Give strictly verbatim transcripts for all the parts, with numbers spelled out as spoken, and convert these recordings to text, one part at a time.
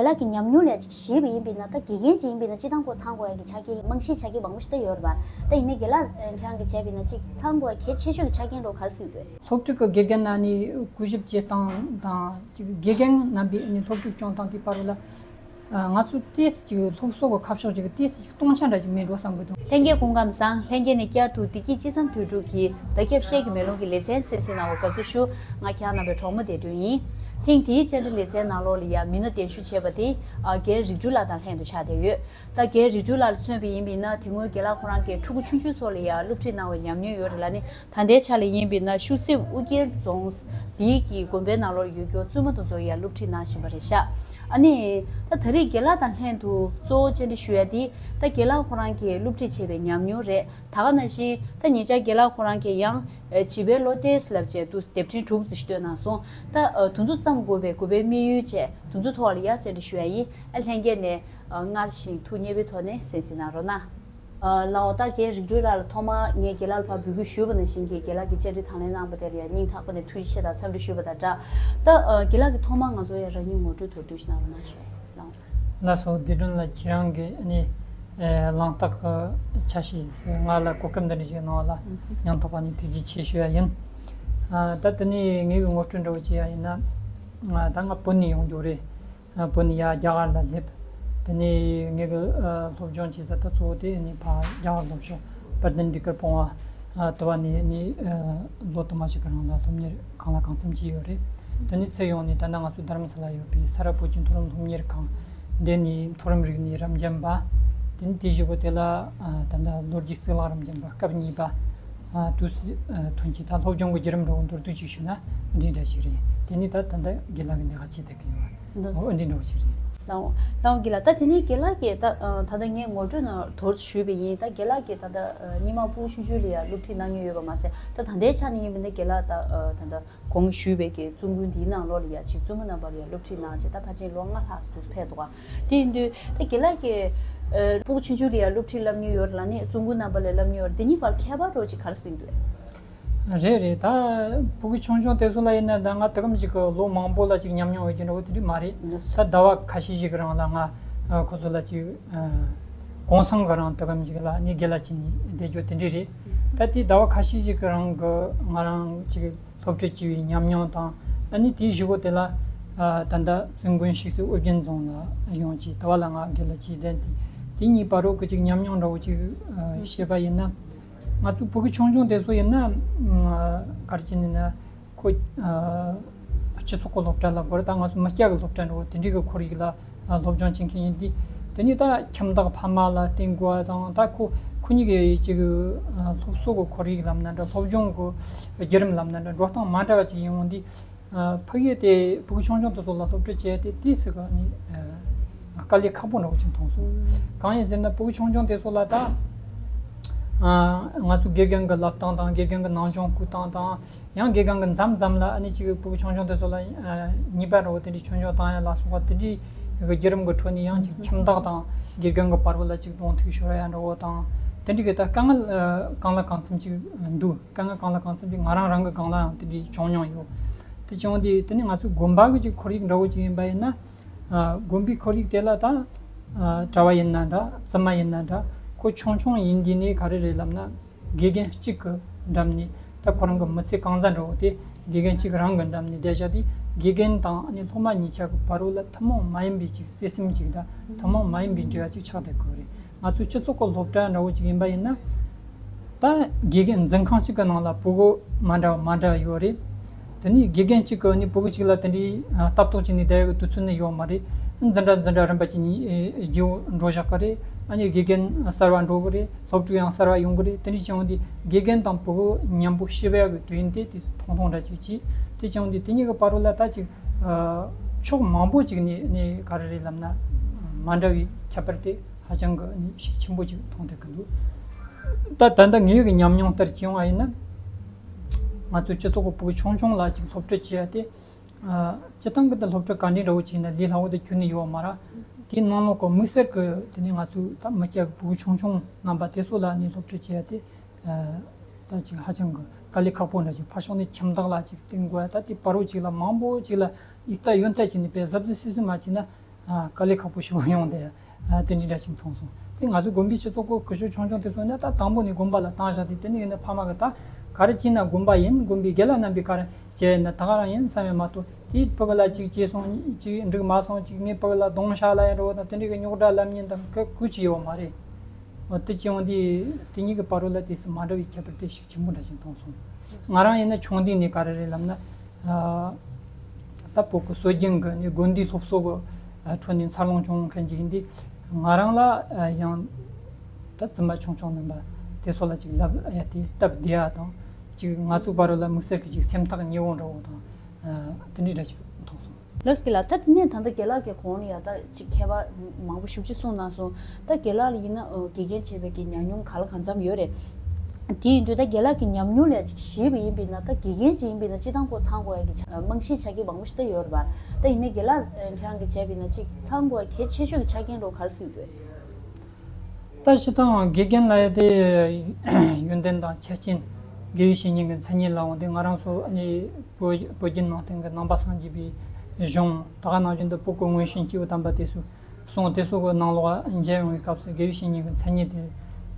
ད་ཀྱི་ཉམས་མྱོང་ལས་ཅིག་ཤེས་པ་ཡིན་པས་ན། ད་དགེ་རྒན་ཅིག་ཡིན་པས་ན་སྤྱིར་བཏང་ཁོ་ཚང་དགོས་ཡ་གི་ཆ་རྐྱེན་རྨང་གཞིའི་ཆ་རྐྱེན་མང་པོ་ཞིག་ད་ཡོད་རེད་པ། ད་ཡིན་ནའི་རྒན་ལགས་ཁྱེད་རང་གིས་བྱས་པས་ན་ཅིག་ཚང་དགོས་ཡ་གལ་ཆེ་ཤོས་ཀྱི་ཆ་རྐྱེན་རོ་ག་རེ་ཟེར་གྱི་འདུག་སློབ་ཕྲུག་གི་དགེ་རྒན་ན་ནི་བསྐོ་གཞག་བྱེད་སྟངས་དང་ཅིག་དགེ་རྒན་རྣམ་པས་ནི་སློབ་ཕྲུག་སྐྱོང་སྟངས་དེ་བར་ལ། ང་ཚོ་ཏོག་ཙམ་ཅིག་སློབ་གསོ་གི་ཁ་ཕྱོགས་ཅིག་ཏོག་ཙམ་ཅིག་སྟོང་ཆ་འདྲ་ཅིག་མེད་འགྲོ་བསམ་གྱི་འདུག་ལྷན་རྒྱས་སྐུ་ཁམས་བཟང་། ལྷན་རྒྱས་ནས་བསྐྱར་དུ་བདེ་སྐྱིད་ཅི་བསམ་དོན་གྲུབ་ཀྱི་བརྡ་ཁྱབ་ཤེལ་གྱི་མེ་ལོང་གི་ལེ་ཚན་གསན་གཟིགས་གནང་བར་དགའ་བསུ་ཞུ། ང་ཁྱེད་རང་རྣམ་པའི་གྲོགས་མོ་བདེ་སྒྲོན་ཡིན། ཐེངས་འདིའི་བཅར་འདྲི་ལེ་ཚན་ནང་ལོགས་ལ་ཡང་མི་སྣ་གདན་ཞུ་བྱས་པ་དེ་རྒན་རིག་གྲོལ་ལགས་དང་ལྷན་དུ་ཆགས་བསྡད་ཡོད། ད་རྒན་རིག་གྲོལ་ལགས་ལ་མཚོན་པ་ཡིན་པས་ན། དེ་སྔོན་རྒན་ལགས་ཁོ་རང་གིས་ཕྲུ་གུ་ཆུང་ཆུང་ཚོ་ལ་ཡང་སློབ་ཁྲིད་གནང་བའི་ཉམས་མྱོང་ཡོད་རེད་ལ་ནི། ད་ལྟའི་ཆ་ལ་ཡིན་པས་ན་ཤུག་གསེབ་ཨུ་རྒྱན་རྫོང་འདིའི་གི་དགོན་པའི་ནང་ལོགས་ཡོད་རྒྱུ་བཙུན་མ་དེ་ཚོར་ཡང་སློབ་ཁྲིད་གནང་བཞིན་པ་རེད་ཤག་ཨ་ནི་ད་ད་རེས་རྒན་ལགས་དང་ལྷན་དུ་གཙོ་བོ་བཅར་འདྲི་ཞུ་ཡ་དེ། ད་རྒན་ལགས་ཁོ་རང་གིས་སློབ་ཁྲིད་བྱས་པའི་ཉམས་མྱོང་རེད། ད་ག་ནང་བཞིན་ད་ཉེ་ཆར་རྒན་ལགས་ཁོ་རང་གིས་ཡང་བྱིས་པའི་བློ་གཏད་ལབ་བྱས་དུས་དེབ་ཕྲེང་དྲུག་ཙམ་ཞིག་བཏོན་གནང་སོང་། ད་དེ་ཚོ་བརྩམས་དགོས་པའི་དགོས་པའི་དམིགས་ཡུལ་བཅས་དེ་ཚོའི་ཐོག་ལ་ཡང་བཅར་འདྲི་ཞུ་ཡ་ཡིན། ཨ་ལྷན་རྒྱས་ནས་སྔར་བཞིན་ཐུགས་མཉེས་པོའི་ཐོག་ནས་གསན་གཟིགས་གནང་རོགས་གནང་། ལགས་འོ། ད་རྒན་རིག་གྲོལ་ལགས་ལ་ཐོག་མར་ངས་རྒན་ལགས་ལ་ཕར་འབོད་སྐུལ་ཞུས་པ་ནང་བཞིན་གྱི་རྒན་ལགས་ཀྱིས་བཅར་འདྲི་དང་ལེན་གནང་བ་དེར་ཡང་སྙིང་ཐག་པ་ནས་ཐུགས་རྗེ་ཆེ་དང་འཚམས་འདྲི་ཞུས་པ་དང་སྦྲགས། ད་རྒན་ལགས་ཀྱིས་ཐོག་མར་ང་ཚོ་ཡང་རང་ཉིད་ངོ་སྤྲོད་མདོར་བསྡུས་ཤིག་གནང་རོགས་གནང་ཞུ། ལགས་འོ། ལགས་སོ། བདེ་སྒྲོན་ལགས་ཁྱེད་རང་གི་ནི་གླེང་སྟེགས་ཀྱི་ཆ་ཤས་ང་ལ་གོ་སྐབས་འདི་འདྲ་ཞིག་གནང་བ་ལ་སྙིང་ཐག་པ་ནས་ཐུགས་རྗེ་ཆེ་ཞུ་ཡ་ཡིན། ད་དེ་ནས་ངའི་ངོ་སྤྲོད་འདྲ་བོ་བྱེད་ཡ་ཡིན་ན། ད་ང་བོད་ནས་ཡོང་རྒྱུ་རེད། བོད་ནས་ཡར་རྒྱ་གར་ལ་སླེབས། དེ་ནས་ངེད་ཀྱི་སློབ་སྦྱོང་བྱེད་ས་ད་གཙོ་བོ་དེ་ནི་ཕར་རྒྱ་གར་ལྷོ་ཕྱོགས་དཔལ་ལྡན་འབྲུག་དཀར་སྤོང་བ་དུ་བ་ནས་ནི་ལོ་དུ་མ་ཞིག་གི་རིང་ལ་སློབ་གཉེར་གང་ལ་གང་འཚམ་བྱས་ཡོད་རེད། དེ་ནས་ཚུར་ཡོང་ནས་ད་ལྟ་ང་ཚོ་རྡ་རམ་ས་ལ་ཡོད་པའི་ས་རཱ་བོད་ཀྱི་མཐོ་རིམ་སློབ་གཉེར་ཁང་འདི་ནས་མཐོ་རིམ་རིག་གནས་རབ་འབྱམས་པ། དེ་ནས་དེ་བཞི་པོ་དེ་ལ་ད་ལྟ་ལོ་རྒྱུས་གཙུག་ལག་རབ་འབྱམས་པ་སྐབས་གཉིས་པ་དུས་ཐོན་གྱི་ད་སློབ་སྦྱོང་གི་བརྒྱུད་རིམ་འདྲ་བོ་མདོར་བསྡུས་ཅིག་ཞུས་ན་འདི་འདྲ་ཞིག་རེད། དེ་ནས་ད་ད་ལྟ་རྒན་ལགས་ཀྱི་ལས་ཀ་བྱེད་བསྡད་ཀྱི་ཡོད། འོ་འདི་འདྲ་བོ་ཞིག་རེད། ལགས་འོང་། ལགས་འོང་རྒན་ལགས། ད་དེ་ནས་རྒན་ལགས་ཀྱིས་ད་ད་ལྟ་ངས་ངོ་སྤྲོད་ནང་དོར་ཞུས་པ་ཡིན། ད་རྒན་ལགས་ཀྱིས་ད་ལྟ་སྔོན་མ་ཕྲུ་གུ་ཆུང་ཆུང་ལ་ཡང་སློབ་ཁྲིད་གནང་མྱོང་ཡོད་པ་མ་ཟད། ད་ད་ལྟའི་ཆ་ནས་ཡིན་པ་ན་རྒན་ལགས་ད་ད་ལྟ་གོང་ཞུས་པའི་གི་བཙུན་དགོན་འདིའི་ནང་ལོགས་ལ་ཡང་ཅིག་བཙུན་མ་རྣམ་པ་ལ་ཡང་སློབ་ཁྲིད་གནང་བྱས་ད་ཕལ་ཆེར་ལོ་ལྔ་ལྷག་ཙམ་ཕེབས་འདུག་ག་དེ་ཡིན་དུས་ད་རྒན་ལགས་ཀྱིས་ཕྲུ་གུ་ཆུང་ཆུང་ལ་ཡང་སློབ་ཁྲིད་བསླབ་མྱོང་ཡོད་རེད་ལ་ནི་བཙུན་དགོན་རྣམ་པ་ལ་བསླབ་མྱོང་ཡོད་རེད། དེ་གཉིས་བར་ཁྱད་པར་རོ་ཅིག་ག་རེ་ཟིན་འདུག་རེད་རེད། ད་ཕྲུ་གུ་ཆུང་ཆུང་དེ་ཚོ་ལ་ཡིན་ན་ད་ང་ད་གམ་ཞིག་གི་ལོ་མང་པོ་ལ་ཅིག་ཉམས་མྱོང་ཡོད་ཀྱི་འདྲ་བོ་དེ་འདྲ་མ་རེད། ད་ཟླ་བ་ཁ་ཤས་ཤིག་གི་རིང་ལ་ང་ཁོ་ཚོ་ལ་ཅིག་གུང་སེང་གི་རིང་ད་གམ་ཞིག་ལ་ནི་དགེ་ལགས་ཅིག་ནི་བསྡད་རྒྱུ་དེ་འདྲ་རེད། ད་དེ་ཟླ་བ་ཁ་ཤས་ཤིག་གི་རིང་གི་ང་རང་ཅིག་སློབ་ཁྲིད་བྱས་པའི་ཉམས་མྱོང་དང་། ཨ་ནི་དེའི་གཞུག་གུ་དེ་ལ་ད་ལྟ་བཙུན་དགོན་ཤིག་སི་ཨོ་རྒྱན་རྫོང་ལ་ཡོང་ཅིག་ད་བ་ལ་ང་དགེ་ལགས་ཅིག་བསྡད་དེ་དེ་གཉིས་བར་རོ་གི་ཅིག་ཉམས་མྱོང་འདྲ་བོ་ཅིག་བཤད་པ་ཡིན་ན། ང་ཚོ་ཕྲུ་གུ་ཆུང་ཆུང་དེ་ཚོ་ཡིན་ན་ག་རེ་བྱས་ནས་ན་ཁོ་སྤྱི་ཚོགས་ཀྱི་སློབ་གྲྭ་ལ་དགོས་རེད། ད་ང་ཚོ་མི་སྐྱ་གི་སློབ་གྲྭ་འདྲ་བོ་དེ་འདྲའི་གི་ཁོར་ཡུག་ལ་སློབ་སྦྱོང་བྱེད་མཁན་ཡིན་དུས། དེ་ནས་ད་ཁྱིམ་བདག་ཕ་མ་ལ་བརྟེན་དགོས་པ་དང་། ད་ཁོ་ཁོ་གཉིས་ཀྱི་ཅིག་སློབ་གསོ་གི་ཁོར་ཡུག་ལབ་ན་འདྲ། སློབ་སྦྱོང་གི་བརྒྱུད་རིམ་ལབ་ན་འདྲ། འགྲོ་སྟངས་མ་འདྲ་བ་ཅིག་ཡིན་འོང་དུས། ཕ་གིའི་དེ་ཕྲུ་གུ་ཆུང་ཆུང་དེ་ཚོ་ལ་སློབ་ཁྲིད་བྱས་ཏེ་དེ་སྲིད་ག་ནི་དཀའ་ལས་ཁག་པོ་འདྲ་བོ་ཅིག་མཐོང་སོང་། གང་ཡིན་ཟེར་ན་ཕྲུ་གུ་ཆུང་ཆུང་དེ་ཚོ་ལ་ད་ང་ཚོ་དགེ་རྒན་གྱི་བསླབ་སྟངས་དང་། དགེ་རྒན་གྱི་ནང་སྦྱོང་བསྐུལ་སྟངས་དང་། ཡང་དགེ་རྒན་གྱི་མཚམས་མཚམས་ལ་ཨ་ནི་ཅིག་ཕྲུ་གུ་ཆུང་ཆུང་དེ་ཚོ་ལ་ཉེས་པ་འདྲ་བོ་དེ་འདྲའི་ཆུང་ཆུང་བཏང་ཡ་ལ་སོགས་པ་དེ་འདྲའི་བརྒྱུད་རིམ་གྱི་ཁྲོད་ནས་ཡང་ཅིག་ཁྱིམ་བདག་དང་དགེ་རྒན་གྱི་བར་བ་ལ་ཅིག་གདོང་ཐུག་ཤོར་ཡ་འདྲ་བོ་དང་། དེ་འདྲའི་གི་ད་དཀའ་ངལ་གང་ལ་གང་འཚམ་ཅིག་འདུག་དཀའ་ངལ་གང་ལ་གང་འཚམ་ཅིག་ང་རང་རང་གི་སྒང་ལའང་དེ་འདྲའི་བྱུང་མྱོང་ཡོད། དེ་བྱུང་དུས་དེ་ནི་ང་ཚོའི་དགོན་པ་གི་ཅིག་ཁོར་ཡུག་འདྲ་བོ་ཅིག་ཡིན་པ་ཡིན་ན། དགོན་པའི་ཁོར་ཡུག་དེ་ལ་ད་གྲྭ་བ་ཡིན་ན་འདྲ། བཙུན་མ་ཡིན་ན་འདྲ། ཁོ་ཆུང་ཆུང་ཡིན་དུས་ནས་ག་རེ་རེད་ལབ་ན། དགེ་རྒན་གཅིག་གི་འགྲམ་ནས་ད་ཁོ་རང་གི་མི་ཚེ་གང་ཟག་འདྲ་བོ་དེ་དགེ་རྒན་གཅིག་རང་གི་འགྲམ་ནས་བསྡད་བཞག་དུས། དགེ་རྒན་དང་ནི་སློབ་མ་གཉིས་ཆ་གི་བར་བ་ལ་ཐུན་མོང་མ་ཡིན་པའི་ཅིག་བརྩེ་སེམས་ཅིག་དང་། ཐུན་མོང་མ་ཡིན་པའི་འབྲེལ་བ་ཅིག་ཆགས་བསྡད་ཀྱི་ཡོད་རེད། ང་ཚོའི་སྤྱི་ཚོགས་ཀྱི་སློབ་གྲྭ་འདྲ་བོ་ཅིག་ཡིན་པ་ཡིན་ན། ད་དགེ་རྒན་འཛིན་ཁང་གཅིག་གི་ནང་ལ་ཕྲུ་གུ་མ་འདྲ་བ་མ་འདྲ་བ་ཡོད་རེད། དེ་ནས་དགེ་རྒན་གཅིག་གི་ནི་ཕྲུ་གུ་གཅིག་ལ་དེ་འདྲའི་ལྟ་རྟོག་བྱས་ནས་བསྡད་ཡོད་དུས་ཚོད་ནི་ཡོད་མ་རེད། འཛིན་གྲྭ་འཛིན་གྲྭ་རིམ་པ་གཅིག་གཉིས་རྗེས་འགྲོ་བཞག་གི་རེད། ཨ་ནི་དགེ་རྒན་གསར་བ་འགྲོ་གི་རེད། སློབ་ཕྲུག་ཡང་གསར་བ་ཡོང་གི་རེད། དེ་འདྲ་བྱུང་དུས་དགེ་རྒན་དང་ཕྲུ་གུ་མཉམ་པོ་སྐྱིད་པོ་ཡག་གི་དུས་ཡུན་དེ་དེ་ཐུང་ཐུང་འདྲ་ཅིག་བྱས། དེ་བྱུང་དུས་དེ་གཉིས་ཀྱི་བར་ལ་ད་ཅིག་ཕྱོགས་མང་པོ་ཅིག་ནས་ནས་ག་རེ་རེད་ལབ་ན་མ་འདྲ་བའི་ཁྱད་པར་དེ་ཧ་ཅང་གི་ནི་ཤུགས་ཆེན་པོ་ཅིག་མཐོང་བསྡད་ཀྱི་འདུག་ད་ད་ལྟ་ངའི་གི་ཉམས་མྱོང་ལྟར་བྱས་ཡོང་བ་ཡིན་ན། ང་ཚོའི་སྤྱི་ཚོགས་ཀྱི་ཕྲུ་གུ་ཆུང་ཆུང་ལ་ཅིག་སློབ་ཁྲིད་བྱེད་ཡ་དེ། སྤྱིར་བཏང་གི་ད་སློབ་ཁྲིད་ག་འདྲའི་འདྲ་བོ་བྱས་ན་ལས་སླ་བོ་དེ་ཁྱོན་ནས་ཡོད་མ་རེད། དེའི་ནང་ལོགས་ཀྱི་དམིགས་བསལ་གྱི་དེ་ནི་ང་ཚོའི་ད་མི་སྐྱ་གི་ཕྲུ་གུ་ཆུང་ཆུང་རྣམ་པ་དེ་ཚོ་ལ་ནི་སློབ་ཁྲིད་བྱེད་ཡ་དེ། ད་ཅིག་ཧ་ཅང་གི་དཀའ་ལས་ཁག་པོ་འདྲ་ཅིག་ཕར་ཕྱོགས་ནས་ཁྱིམ་བདག་ལ་ཅིག་བསྟེན་དགོས་ཡ། ད་དེ་བར་བ་ཅིག་ལ་མང་པོ་ཅིག་ལ་ཡིག་ཐོག་ཡོན་ཐོག་བྱས་ནས་དཔེ་གཟབ་གཟབ་སིབ་སིབ་མ་བྱས་ན། དཀའ་ལས་ཁག་པོ་ཞིག་ཡོང་དེ། དེ་འདྲ་འདྲ་ཞིག་མཐོང་སོང་། དེ་ང་ཚོ་དགོན་པའི་སྤྱི་ཚོགས་ཀྱི་སྐུ་ཞབས་ཆུང་ཆུང་དེ་ཚོ་ནི་ད་དང་པོ་ནས་དགོན་པ་ལ་བཏང་བཞག་དེ། དེ་ནས་ཡིན་ན་ཕ་མ་གི་ད་ག་རེ་བྱས་ན་དགོན་པ་ཡིན། དགོན་པའི་དགེ་ལགས་རྣམ་པས་ག་རེ་བྱས་ན་ད་ག་རང་ཡིན་བསམ་ཡ་མ་གཏོགས། དེའི་ཕྲུ་གུ་ལ་གཅིག་སྐྱེས་སོང་། གཅིག་འགྲིག་མ་སོང་། གཅིག་ངའི་ཕྲུ་གུ་ལ་རྡུང་བྱས་ལབ་ཡ་འདྲ་བོ་དང་དེ་འདྲའི་གི་རྙོག་དྲ་ལབ་མཁན་དང་ག་གུས་ཀྱི་ཡོད་མ་རེད། འོ་དེ་བྱས་ཡོང་དུས་དེ་གཉིས་ཀྱི་བར་ལ་དེ་སུ་མ་འདྲ་བའི་ཁྱད་པར་དེ་ཞིག་ཆེན་པོ་འདྲ་ཞིག་མཐོང་སོང་། ང་རང་ཡིན་ན་ཆུང་དུས་ནས་ག་རེ་རེད་ལབ་ན། ད་བོད་ཀྱི་སྲོལ་རྒྱུན་གྱི་ནི་དགོན་སྡེའི་སློབ་གསོ་གི་ཁྲོད་ནས་འཚར་ལོངས་བྱུང་མཁན་ཅིག་ཡིན་དུས། ང་རང་ལ་ཡང་ད་བཙུན་མ་ཆུང་ཆུང་རྣམ་པ་དེ་ཚོ་ལ་ཅིག་ལབ་ཡ་དེ་སྟབས་བདེ་ཡ་དང་། ཅིག་ང་ཚོའི་བར་ལ་དམིགས་བསལ་གྱི་ཅིག་སེམས་ཐག་ཉེ་བོ་འདྲ་བོ་དང་། དེ་འདྲའི་འདྲ་ཅིག་མཐོང་སོང་། ལགས་སོ། དགེ་ལགས། ད་དེ་ནས་ད་ལྟ་དགེ་ལགས་ཀྱི་གོང་ནས་ཡ་ད་ཅིག་མཁས་པ་མང་པོ་ཞེ་པོ་ཅིག་གསུངས་གནང་སོང་། ད་དགེ་ལགས་ལ་ཡིན་ན་དགེ་རྒན་བྱས་པའི་གི་ཉམས་མྱོང་ག་ལ་གང་འཚམ་ཡོད་རེད། དེ་ཡིན་དུས་ད་དགེ་ལགས་ཀྱི་ཉམས་མྱོང་ལ་ཅིག་ཞུས་པ་ཡིན་པས་ན། ད་དགེ་རྒན་ཅིག་ཡིན་པས་ན་སྤྱིར་བཏང་ཁོ་ཚང་དགོས་ཡ་གི་ཆ་རྨང་གཞི་ཆ་རྐྱེན་མང་པོ་ཞིག་ད་ཡོད་རེད་པ། ད་ཡིན་ནའི་དགེ་ལགས་ཁྱེད་རང་གིས་བྱས་པས་ན་ཅིག་ཚང་དགོས་ཡ་གལ་ཆེ་ཤོས་ཀྱི་ཆ་རྐྱེན་འདྲ་བོ་ག་རེ་གཟིགས་དགོས། ད་སྤྱིར་བཏང་དགེ་རྒན་ལབ་ཡ་དེ་ཡོན་ཏན་དང་ཆ་རྐྱེན། དགེ་བའི་བཤེས་གཉེན་གྱི་མཚན་ཉིད་ལ་འོང་དེ། ང་རང་ཚོ་ནི་བོད་བོད་བརྒྱུད་ནང་བསྟན་གྱི་ནང་པ་སངས་རྒྱས་པའི་གཞུང་། ད་ག་ནང་བཞིན་དུ་བོད་ཀྱི་སྔོན་བྱོན་སྐྱེས་བུ་དམ་པ་དེ་ཚོའི་གསུང་དེ་ཚོ་གི་ནང་ལོགས་མཇལ་ཡོང་བའི་སྐབས་སུ་དགེ་བའི་བཤེས་གཉེན་གྱི་མཚན་ཉིད་དེ་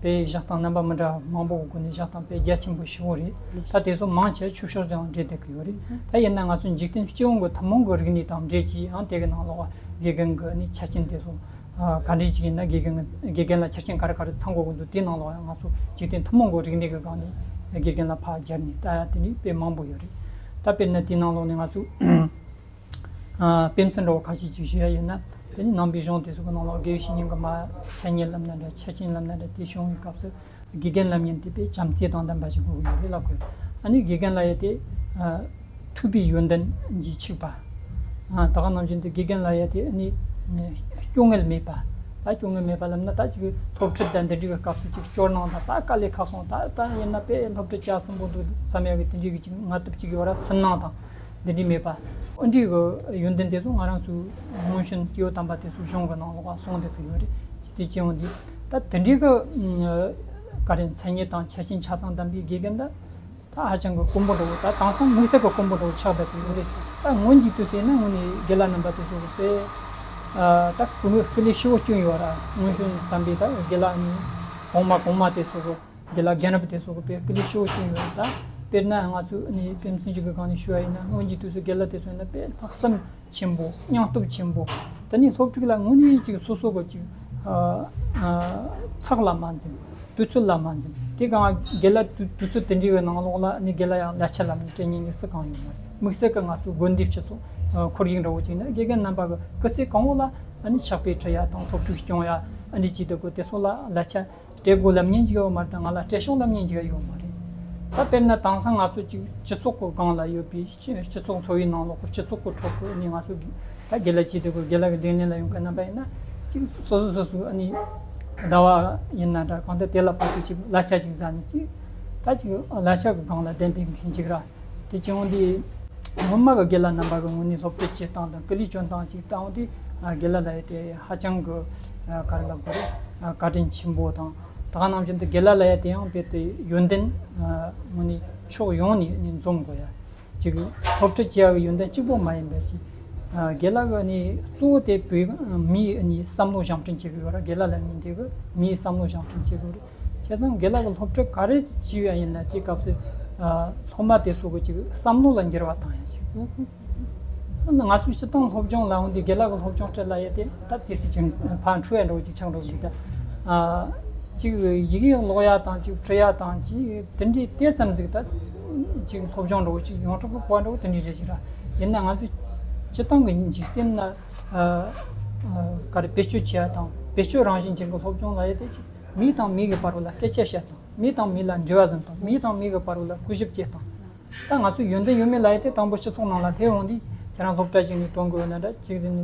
དཔེ་བཞག་སྟངས་རྣམ་པ་མི་འདྲ་བ་མང་པོ་གི་སྒོ་ནས་བཞག་སྟངས་དཔེ་རྒྱ་ཆེན་པོ་ཞིག་རེད། ད་དེ་ཚོ་མང་ཆེ་ཆོས་ཕྱོགས་དང་འབྲེལ་བསྡད་ཀྱི་ཡོད་རེད། ད་ཡིན་ན་ང་ཚོ་འཇིག་རྟེན་སྤྱི་ཡོངས་ཀྱི་ཐུན་མོང་གི་རིག་གནས་དང་འབྲེལ་གྱིས་ཡང་དེ་གི་ནང་ལོགས་དགེ་རྒན་གྱི་ནི་ཆ་རྐྱེན་དེ་ཚོ་ག་འདྲ་ཞིག་ཡིན་ན། དགེ་རྒན་དགེ་རྒན་ལ་ཆ་རྐྱེན་ག་རེ་ག་རེ་ཚང་དགོས་ཀྱི་འདུག་དེའི་ནང་ལོགས་ཡང་ང་ཚོ་འཇིག་རྟེན་ཐུན་མོང་གི་རིག་གནས་ཀྱི་སྒང་ནས་དགེ་རྒན་ལ་ཕར་སྦྱར་ནས་ལྟ་ཡ་དེ་འདྲའི་དཔེ་མང་པོ་ཡོད་རེད། ད་དཔེར་ན་དེའི་ནང་ལོགས་ནས་ང་ཚོས་ཨ་དཔེ་མཚོན་འདྲ་བོ་ཁ་ཤས་ཅིག་ཞུ་ཡ་ཡིན་ན། དེ་ནི་ནང་པའི་གཞུང་དེ་ཚོ་གི་ནང་ལོགས་དགེ་བའི་བཤེས་གཉེན་གྱི་མ་མཚན་ཉིད་ལབ་ན་འདྲ། ཆ་རྐྱེན་ལབ་ན་འདྲ། དེ་བྱུང་བའི་སྐབས་སུ་དགེ་རྒན་ལབ་མཁན་དེ་དཔེ་བྱམས་བརྩེ་དང་ལྡན་པ་ཞིག་དགོས་ཀྱི་ཡོད་རེད་ལབ་དགོས། ཨ་ནི་དགེ་རྒན་ལབ་ཡ་དེ་ཨ་ཐུབ་པའི་ཡོན་ཏན་གྱིས་ཕྱུག་པ། ཨ་ད་ག་ནང་བཞིན་དུ་དགེ་རྒན་ལབ་ཡ་དེ་ཨ་ནི་སྐྱོ་ངལ་མེད་པ། ད་སྐྱོ་ངལ་མེད་པ་ལབ་ན་ད་ཅིག་སློབ་ཁྲིད་དང་འདི་འདྲའི་གི་སྐབས་སུ་ཅིག་སྐྱོ་སྣང་དང་། ད་དཀའ་ལས་ཁག་སོང་། ད་ད་ཡིན་ན་དཔེ་སློབ་ཁྲིད་བྱས་ཟིན་པོ་འདུག་བསམ་ཡ་གི་དེ་འདྲའི་གི་ཅིག་ང་ཐུབ་ཅིག་ཡོད་ར་སུན་སྣང་དང་འདི་འདྲའི་མེད་པ། འོ་འདྲའི་གི་ཡོན་ཏན་དེ་ཚོ་ང་རང་ཚོའི་སྔོན་བྱོན་སྐྱེས་བུ་དམ་པ་དེ་ཚོའི་གཞུང་གི་ནང་ལོགས་གསུངས་བསྡད་ཀྱི་ཡོད་རེད། དེ་སྐྱེ་བོ་འདི་ད་དེ་འདྲའི་གི་ག་རེ་མཚན་ཉིད་དང་ཆ་རྐྱེན་ཆ་ཚང་ལྡན་པའི་དགེ་རྒན་ད། ད་ཧ་ཅང་གི་དཀོན་པོ་འདྲ་བོ། ད་དེང་སང་དམིགས་བསལ་གྱི་དཀོན་པོ་འདྲ་བོ་ཆགས་བསྡད་ཀྱི་ཡོད་རེད། ད་སྔོན་གྱི་དུས་སུ་ཡིན་ན་དངོས་ནས་དགེ་ལགས་རྣམ་པ་དེ་ཚོ་གི་དཔེ་ཨ་ད་སྐུ་ངོ་སྐུ་ལས་ཞེ་པོ་བསྐྱོན་ཡོད་ར། སྔོན་བྱོན་དམ་པའི་ད་དགེ་ལགས་ནི་གོང་མ་གོང་མ་དེ་ཚོ་གི་དགེ་ལགས་རྒན་རབས་དེ་ཚོ་གི་དཔེ་སྐུ་ལས་ཞེ་པོ་བསྐྱོན་ཡོད་ར། ད་དཔེར་ན་ང་ཚོ་ནི་དཔེ་མཚོན་གཅིག་གི་སྒང་ནས་ཞུ་བ་ཡིན་ན། སྔོན་གྱི་དུས་སུ་དགེ་ལགས་དེ་ཚོ་ཡིན་ན་དཔེ་ལྷག་བསམ་ཆེན་པོ། སྙིང་སྟོབས་ཆེན་པོ། དེ་ནས་སློབ་ཕྲུག་ལ་དངོས་གནས་ཅིག་སོ་སོ་གི་ཅིག་ཨ་ཨ་ཚགས་ལ་མ་འཛེམ། དུས་ཚོད་ལ་མ་འཛེམ། དེ་གང་དགེ་ལགས་དུས་དུས་ཚོད་དེ་འདྲའི་གི་ནང་ལོགས་ལ་ནི་དགེ་ལགས་ཡང་གླ་ཆ་ལ་མི་སྤྲད་མཁན་གྱི་སུ་གང་ཡོད་མ་རེད། དམིགས་བསལ་གྱི་ང་ཚོ་དགོན་སྡེའི་སྤྱི་ཚོགས་ཨ་ཁོར་ཡུག་འདྲ་བོ་ཅིག་ན་དགེ་རྒན་རྣམ་པ་གི་སྐུ་ཚེ་གང་བོ་ལ་ཨ་ནི་ཕྱག་དཔེ་ཁྲིད་ཡ་དང་སློབ་ཕྲུག་སྐྱོང་ཡ་ཨ་འདྲ་ཅིག་དེ་གོ་དེ་ཚོ་ལ་གླ་ཆ་སྤྲད་དགོས་ལབ་མཁན་ཅིག་ཡོད་མ་རེད། ད་ང་ལ་སྤྲད་ཤོག་ལབ་མཁན་ཅིག་ཡོད་མ་རེད། ད་དཔེར་ན་དེང་སང་ང་ཚོ་ཅིག་སྤྱི་ཚོགས་ཀྱི་སྒང་ལ་ཡོད་པའི་སྤྱི་སྤྱི་ཚོགས་འཚོ་བའི་ནང་ལོགས་ཀྱི་སྤྱི་ཚོགས་ཀྱི་ཁྲོད་ཀྱི་ནི་ང་ཚོ་གི་ད་དགེ་ལགས་བྱས་དེ་གོ་དགེ་ལགས་ཀྱི་ལས་གནས་ལ་ཡོང་མཁན་རྣམ་པ་ཡིན་ན། ཅིག་སོ་སོ་སོ་སོ་ཨ་ནི་ཟླ་བ་ཡིན་ན་འདྲ་གང་ལྟར་དེ་ལ་བབ་སྟེ་ཅིག་གླ་ཆ་ཅིག་ཟ་ནས་ཅིག་ད་ཅིག་གླ་ཆ་གི་སྒང་ལ་བསྡད་བསྡད་མཁན་ཅིག་ར། དེ་བྱུང་དུས་སྔོན་མ་གི་དགེ་ལགས་རྣམ་པ་གི་ངོས་ནས་སློབ་ཁྲིད་བྱེད་སྟངས་དང་སྐུ་ལས་སྐྱོན་སྟངས་ཅིག་བལྟ་འོང་དུས། ཨ་དགེ་ལགས་ལབ་ཡ་དེ་ཧ་ཅང་གི་ཨ་ག་རེ་ལབ་དགོས་རེད། ཨ་བཀའ་དྲིན་ཆེན་པོ་དང་། ད་ག་ནང་བཞིན་དུ་དགེ་ལགས་ལབ་ཡ་དེ་ཡང་རྦད་དེ་ཡོན་ཏན་ཨ་དངོས་གནས་ཕྱོགས་ཡོངས་ནས་ནི་འཛོམས་དགོས་ཡ། ཅིག་སློབ་ཁྲིད་བྱེད་ཡ་གི་ཡོན་ཏན་གཅིག་པོ་མ་ཡིན་པ་ཅིག་ཨ་དགེ་ལགས་གི་ནི་གཙོ་བོ་དེ་བོད་མིའི་ནི་བསམ་བློ་བཞེངས་སྐྲུན་བྱེད་དགོས་ཡོད་ར། དགེ་ལགས་ལབ་མཁན་དེ་གི་མིའི་བསམ་བློ་བཞེངས་སྐྲུན་བྱེད་དགོས་རེད། བྱས་ཙང་དགེ་ལགས་ཀྱི་སློབ་ཁྲིད་ག་རེ་བྱས་ཡ་ཡིན་ན་དེའི་སྐབས་སུ་ཨ་སློབ་མ་དེ་ཚོ་གི་ཅིག་བསམ་བློ་ལ་འགྱུར་བ་བཏང་ཡ་ཅིག་ང་ཚོའི་སྤྱིར་བཏང་སློབ་སྦྱོང་ལ་འོང་དུས་དགེ་ལགས་ཀྱི་སློབ་སྦྱོང་སྤྲད་ལབ་ཡ་དེ་ད་དེ་སྲིད་ཅིག་ཕར་འཁྲུལ་ཡ་འདྲ་བོ་ཅིག་ཆགས་འགྲོ་གི་འདུག་ད་ཨ་ཅིག་ཡི་གེ་ཀློག་ཡ་དང་ཅིག་འབྲི་ཡ་དང་ཅིག་དེ་འདྲའི་དེ་ཙམ་ཟིག་ད་ཅིག་སློབ་སྦྱོང་འདྲ་བོ་ཅིག་ཡོངས་གྲགས་ཀྱི་གོ་བ་འདྲ་བོ་དེ་འདྲའི་རེད་ཅིག་ར། ཡིན་ན་ང་ཚོའི་སྤྱིར་བཏང་གི་འཇིག་རྟེན་ན་ཨ་ཨ་ག་རེ་བེད་སྤྱོད་བྱེད་ཡ་དང་བེད་སྤྱོད་རང་བཞིན་ཅན་གྱི་སློབ་སྦྱོང་ལབ་ཡ་དེ་ཅིག་མི་དང་མི་གི་བར་ལ་སྐད་ཆ་བཤད་སྟངས། མི་དང་མི་ལ་འབྲེལ་བ་འཛིན་སྟངས། མི་དང་མི་གི་བར་ལ་གུས་ཞབས་བྱེད་སྟངས། ད་ང་ཚོ་ཡོན་ཏན་ཡོད་མེད་ལབ་ཡ་དེ་དང་པོ་སྤྱི་ཚོགས་ནང་ལ་སླེབས་འོང་དུས་ཁྱེད་རང་སློབ་གྲྭ་ཞིག་ནས་གཏོང་དགོས་ཡོད་ན་འདྲ་ཅིག་རེད།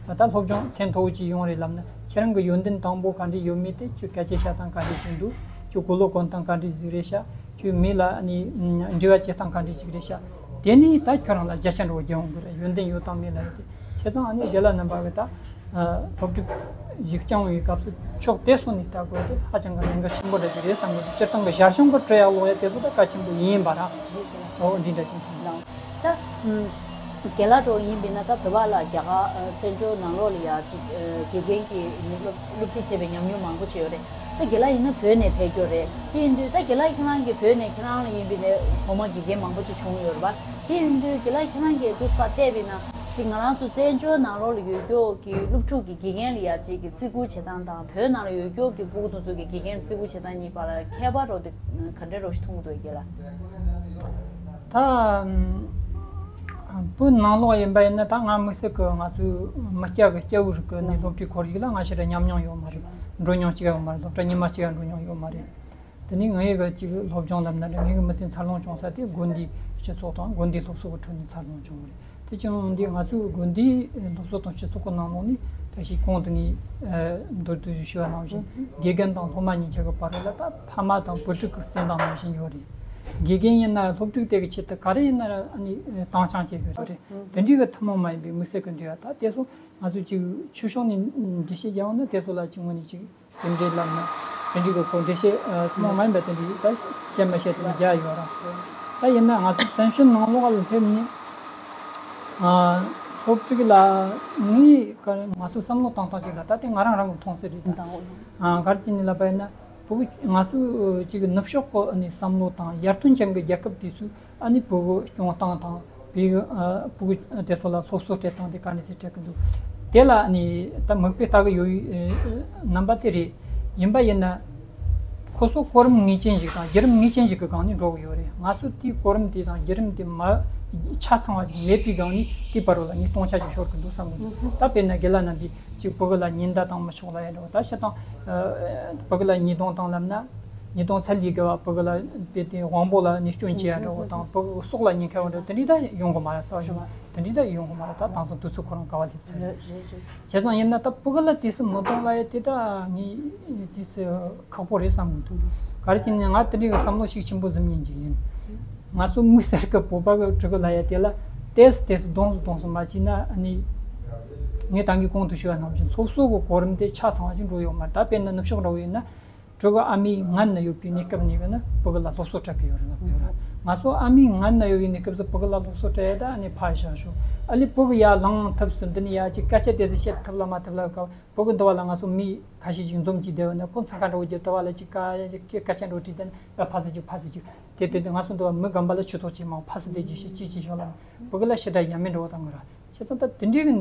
ད་སློབ་སྦྱོང་ཚད་མཐོ་བོ་ཅིག་ཡོང་རེད་ལབ་ན། ཁྱེད་རང་གི་ཡོན་ཏན་དང་པོ་ག་འདྲ་ཡོད་མེད་དེ་ཁྱོད་སྐད་ཆ་བཤད་སྟངས་ག་འདྲ་ཞིག་འདུག་ཁྱོད་གོ་ལོག་གོན་སྟངས་ག་འདྲ་ཞིག་རེད་ཤག་ཁྱོད་མི་ལ་ནི་འབྲེལ་བ་བྱེད་སྟངས་ག་འདྲ་ཞིག་རེད་ཤག་དེ་ནས་ད་ཁྱོད་རང་ལ་བརྒྱ་ཆ་འགྲོ་རྒྱག་འོང་གི་རེད། ཡོན་ཏན་ཡོད་དང་མེད་ལབ་ཡ་དེ། བྱས་ཙང་ཨ་ནི་དགེ་ལགས་རྣམ་པ་གི་ད་སློབ་ཕྲུག་ཞིག་སྐྱོང་བའི་སྐབས་སུ་ཕྱོགས་དེ་སོ་ནས་ལྟ་དགོས་དེ་ཧ་ཅང་གི་གནད་འགག་ཆེན་པོ་འདྲ་ཅིག་རེད་བསམ་གི་འདུག་སྤྱིར་བཏང་གི་ཞར་བྱུང་གི་སྤྲོད་ཡག་ཀློག་ཡ་དེ་ཚོ་ད་གལ་ཆེན་པོ་ཡིན་པ་ར། འོ་འདི་འདྲ་ཅིག་ལགས། ད་ རྒན་ལགས་འདྲ་བོ་ཡིན་པས་ན་ད་བོད་པ་ལ་རྒྱ་གར་ཨ་བཙན་བྱོལ་ནང་ལོགས་ལ་ཡ་ཅིག་ཨ་དགེ་རྒན་གྱི་ནི་སློབ་སློབ་ཁྲིད་བྱས་པའི་ཉམས་མྱོང་མང་པོ་ཅིག་ཡོད་རེད། ད་རྒན་ལགས་ཡིན་ན་བོད་ནས་ཕེབས་རྒྱུ་རེད། དེ་ཡིན་དུས་ད་རྒན་ལགས་ཁྱེད་རང་གིས་བོད་ནས་ཁྱེད་རང་ལ་ཡིན་པས་ན་གོང་མ་དགེ་རྒན་མང་པོ་ཅིག་བྱུང་ཡོད་རེད་པ། དེ་ཡིན་དུས་རྒན་ལགས་ཁྱེད་རང་གིས་དུས་ཚོད་བལྟས་པས་ན་ཅིག་ང་རང་ཚོ་བཙན་བྱོལ་ནང་ལོགས་ལ་ཡོད་རྒྱུ་གི་སློབ་ཕྲུག་གི་དགེ་རྒན་ལ་ཡ་ཅིག་གི་བརྩི་བཀུར་བྱེད་སྟངས་དང་བོད་ནང་ལ་ཡོད་རྒྱུ་གི་སྤུ་གུ་དེ་ཚོ་གི་དགེ་རྒན་ལ་བརྩི་བཀུར་བྱེད་སྟངས་གཉིས་བར་ལ་ཁྱད་པར་འདྲ་བོ་དེ་ག་འདྲ་འདྲ་བོ་ཞིག་མཐོང་གི་འདུག་རྒན་ལགས། ད་བོད་ནང་ལོགས་ཡིན་པ་ཡིན་ན་ད་ང་དམིགས་བསལ་གྱི་ང་ཚོའི་མི་སྐྱ་གི་སྐྱ་བོ་རིགས་ཀྱི་ནས་སློབ་ཁྲིད་ཁོར་ཡུག་ལ་ང་ཞེ་དྲག་ཉམས་མྱོང་ཡོད་མ་རེད། འགྲོ་མྱོང་གཅིག་ཡང་ཡོད་མ་རེད། སློབ་གྲྭ་ཉི་མ་གཅིག་ཡང་འགྲོ་མྱོང་ཡོད་མ་རེད། དེ་ནས་ངའི་གི་ཅིག་སློབ་སྦྱོང་ལབ་ན་འདྲ། ངའི་གི་མི་ཚེ་འཚར་ལོངས་བྱུང་ས་དེ་དགོན་སྡེའི་སྤྱི་ཚོགས་དང་དགོན་སྡེའི་སློབ་གསོ་གི་ཁྲོད་ནས་འཚར་ལོངས་བྱུང་བ་རེད། དེ་ཅང་འདི་ང་ཚོའི་དགོན་སྡེའི་སློབ་གསོ་དང་སྤྱི་ཚོགས་ཀྱི་ནང་ལོགས་ནས་ད་ཞིག་གོང་དུ་ངས་མདོར་བསྡུས་ཞུས་པ་ནང་བཞིན་དགེ་རྒན་དང་སློབ་མ་གཉིས་ཆ་གི་བར་ལ་ད་ཕ་མ་དང་བུ་ཕྲུག་གི་བརྩེ་འདང་ནང་བཞིན་ཡོད་རེད། དགེ་རྒན་ཡིན་ན་སློབ་ཕྲུག་དེ་གི་ཆེད་དུ་ག་རེ་ཡིན་ན་ཨ་ནི་དྭངས་གཙང་བྱེད་དགོས་རེད། དེ་འདྲའི་གི་ཐུན་མོང་མ་ཡིན་པའི་དམིགས་བསལ་གི་འབྲེལ་བ་ད་དེ་ཚོ་ང་ཚོས་ཅིག་ཆོས་ཕྱོགས་ནས་འགྲེལ་བཤད་རྒྱག་ཡོང་ན་དེ་ཚོ་ལ་ཅིག་དངོས་གནས་ཅིག་དེ་འདྲའི་ལབ་ན་དེ་འདྲའི་གི་གོ་འགྲེལ་བཤད་ཐུན་མོང་མ་ཡིན་པ་དེ་འདྲའི་ད་བཤད་མ་བཤད་དེ་འདྲ་རྒྱག་ཡོད་ར། ད་ཡིན་ན་ང་ཚོ་བཙན་བྱོལ་ནང་ལོགས་ལ་སླེབས་ནས་སློབ་ཕྲུག་ལ་ངས་ང་ཚོ་བསམ་བློ་བཏང་སྟངས་ཅིག་ལ་ད་དེ་ང་རང་རང་གི་མཐོང་ཚུལ་རེད་ད། ག་རེ་བྱས་ནས་ལབ་པ་ཡིན་ན་བུ་ང་ཚོ་ཅིག་ནུབ་ཕྱོགས་གི་བསམ་བློ་དང་ཡར་ཐོན་ཅན་གྱི་རྒྱལ་ཁབ་དེ་ཚོས། ཨ་ནི་ཕྲུ་གུ་སྐྱོང་སྟངས་དང་ཕྲུ་གུ་ཨ་ཕྲུ་གུ་དེ་ཚོ་ལ་སློབ་གསོ་སྤྲད་སྟངས་དེ་ག་འདྲ་ཞིག་སྤྲད་ཀྱི་འདུག་དེ་ལ་ཨ་ནི་ད་མིག་དཔེ་ལྟ་གི་ཡོད་ཡོད་རྣམ་པ་དེ་རེད། ཡིན་པ་ཡིན་ན་ཁོ་ཚོ་གོ་རིམ་ངེས་ཅན་ཞིག་དང་བརྒྱུད་རིམ་ངེས་ཅན་ཞིག་གི་སྒང་ནས་འགྲོ་གི་ཡོད་རེད། ང་ཚོ་དེའི་གོ་རིམ་དེ་དང་བརྒྱུད་རིམ་དེ་མ་ཆ་ཚང་བ་ཞིག་མེད་པའི་སྒང་ནས་དེའི་བར་ལ་ངས་སྟོང་ཆ་ཞིག་ཤོར་གྱི་འདུག་བསམ་གི་འདུག་ད་དཔེར་ན་རྒན་ལགས་རྣམ་པས་ཅིག་ཕྲུ་གུ་ལ་ཉེན་བརྡ་བཏང་མི་ཆོག་ལབ་ཡ་འདྲ་བོ་ད་བྱེད་སྟངས་ཕྲུ་གུ་ལ་ཉེས་རྡུང་བཏང་ལབ་ན། ཉེས་རྡུང་ཚད་ལས་བརྒལ་བ་ཕྲུ་གུ་ལ་དཔེ་དེ་དབང་པོ་ལ་ནད་སྐྱོན་བྱེད་ཡ་འདྲ་བོ་དང་ཕྲུ་གུ་སྲོག་ལ་ཉེན་ཁ་ཡོད་འདྲ་དེ་འདྲའི་ད་ཡོང་གི་མ་རེད་ཟེར་བ་ཞིག་དེ་འདྲའི་ད་ཡོང་གི་མ་རེད། ད་དེང་སང་དུས་ཚོད་ཁོ་རང་ག་བ་སླེབས་ཚར་རེད། བྱས་ཙང་ཡིན་ན་ད་ཕྲུ་གུ་ལ་དུས་སུ་མི་གཏོང་ལ་ཡ་དེ་ད་ངས་དུས་སུ་ཁག་པོ་རེད་བསམ་གི་འདུག་ག་རེ་བྱས་ནས་ང་དེ་འདྲའི་གི་བསམ་བློ་ཤུགས་ཆེན་པོ་ཟིན་མཁན་ཅིག་ཡིན། ང་ཚོ་དམིགས་བསལ་གི་བོད་པ་གི་ཕྲུ་གུ་ལ་ཡ་དེ་ལ་ཏོག་ཙམ་ཏོག་ཙམ་གདོང་སུ་གདོང་སུ་མ་བྱས་ན་ཨ་ནི་ངས་ད་གིན་གོང་དུ་ཞུས་པ་ནང་བཞིན་སློབ་གསོ་གི་གོ་རིམ་དེ་ཆ་ཚང་བ་ཞིག་འགྲོ་ཡོད་མ་རེད། ད་དཔེར་ན་ནུབ་ཕྱོགས་འདྲ་བོ་ཡིན་ན། ཕྲུ་གུ་ཨ་མའི་མངལ་ན་ཡོད་པའི་གནས་སྐབས་ནས་ཡོད་ན་ཕྲུ་གུ་ལ་སློབ་གསོ་སྤྲད་གི་ཡོད་རེད་ལབ་ཡོད་ར། ང་ཚོ་ཨ་མའི་མངལ་ན་ཡོད་པའི་གནས་སྐབས་སུ་ཕྲུ་གུ་ལ་སློབ་གསོ་སྤྲད་ཡ་ད་ཨ་ནི་ཕར་བཞག་ཤོག་ཨ་ལས་ཕྲུ་གུ་ཡར་ལངས་ཐབས་སུ་འདི་ནས་ཡར་ཅིག་སྐད་ཆ་དེ་ཚོ་བཤད་ཐུབ་ལ་མ་ཐུབ་ལ་ག་ཕྲུ་གུ་འདི་བ་ལ་ང་ཚོ་མི་ཁ་ཤས་ཤིག་འཛོམས་ཀྱི་བསྡད་ཡོད་ན་ཁོ་འཚང་ཁ་འདྲ་བོ་རྒྱབ་འདི་བ་ལ་ཅིག་སྐད་ཆ་འདྲ་བོ་དྲིས་དེ་ན་ཡ་ཕར་ཟེར་ཅིག་ཕར་ཟེར་ཅིག་དེ་དེ་དེ་ང་ཚོ་འདི་བ་མི་རྒན་པ་ལ་ཇུས་གཏོགས་བྱེད་མང་ཕར་ཟེར་དེ་ཅིག་ཤོག་ཅིག་ཅིག་ཤོག་ལ་ཕྲུ་གུ་ལ་ཞེ་དྲག་ཡ་མེད་འདྲ་བོ་དང་གི་ར། བྱས་ཙང་ད་དེ་འདྲའི་གི་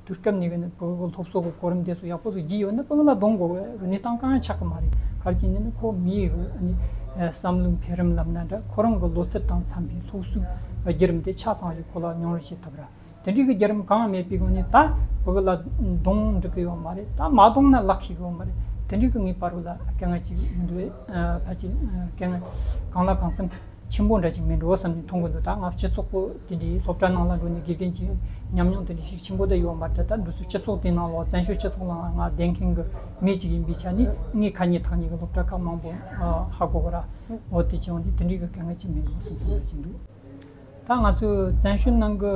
དུས་སྐབས་ནས་གི་ནི་བོད་ཀྱི་སློབ་གསོ་གི་གོ་རིམ་དེ་ཚོ་ཡག་པོ་ཚོ་བགྱིས་ཡོད་ན་བོད་ལ་གདོང་གོ་བའི་གནས་སྟངས་གང་ཡང་ཆགས་ཀྱི་མ་རེད། ག་རེ་བྱས་ནས་ནི་ཁོ་མིའི་གི་ནི་བསམ་བློའི་འཕེལ་རིམ་ལབ་ན་འདྲ་ཁོ་རང་གི་ལོ་ཚད་དང་འཚམ་པའི་སློབ་གསོའི་བརྒྱུད་རིམ་དེ་ཆ་ཚང་ཞིག་ཁོ་ལ་མྱོང་རོལ་བྱེད་ཐུབ་ར། དེ་འདྲའི་གི་བརྒྱུད་རིམ་གང་ཡང་མེད་པའི་སྒོ་ནས་ད་བོད་ལ་གདོང་འགྲིག་གི་ཡོད་མ་རེད། ད་མ་གདོང་ན་ལག་ཁེལ་གི་ཡོད་མ་རེད། དེ་འདྲའི་གི་ངའི་བར་བོད་ལ་དཀའ་ངལ་ཅིག་མི་འདུག་བས། ཕལ་ཆེར་དཀའ་ངལ་གང་ལ་གང་འཚམ། ཆེན་པོ་འདྲ་ཅིག་མིན་འགྲོ་བསམ་ནས་མཐོང་གི་འདུག་ད་ང་སྤྱི་ཚོགས་པོ་དེ་འདྲའི་སློབ་གྲྭ་ནང་ལ་འགྲོ་ནས་དགེ་རྒན་གྱི་ཉམས་མྱོང་དེ་འདྲ་ཞིག་ཆེན་པོ་དེ་ཡོད་མ་རེད། ད་འདི་ཚོ་སྤྱི་ཚོགས་དེ་ནང་ལོགས་བཙན་བྱོལ་སྤྱི་ཚོགས་ནང་ལ་ང་བསྡད་མཁན་གྱི་མི་ཅིག་ཡིན་པའི་ཆ་ནས་ངས་ཁ་ཉིན་ཐག་ཉིན་གྱི་སློབ་གྲྭ་ཁག་མང་པོ་ཧ་གོ་གི་ར། འོ་དེ་བྱུང་དུས་དེ་འདྲའི་གི་དཀའ་ངལ་ཅིག་མིན་འགྲོ་བསམ་བསམ་འདྲ་ཅིག་འདུག་ད་ང་ཚོའི་བཙན་བྱོལ་ནང་གི་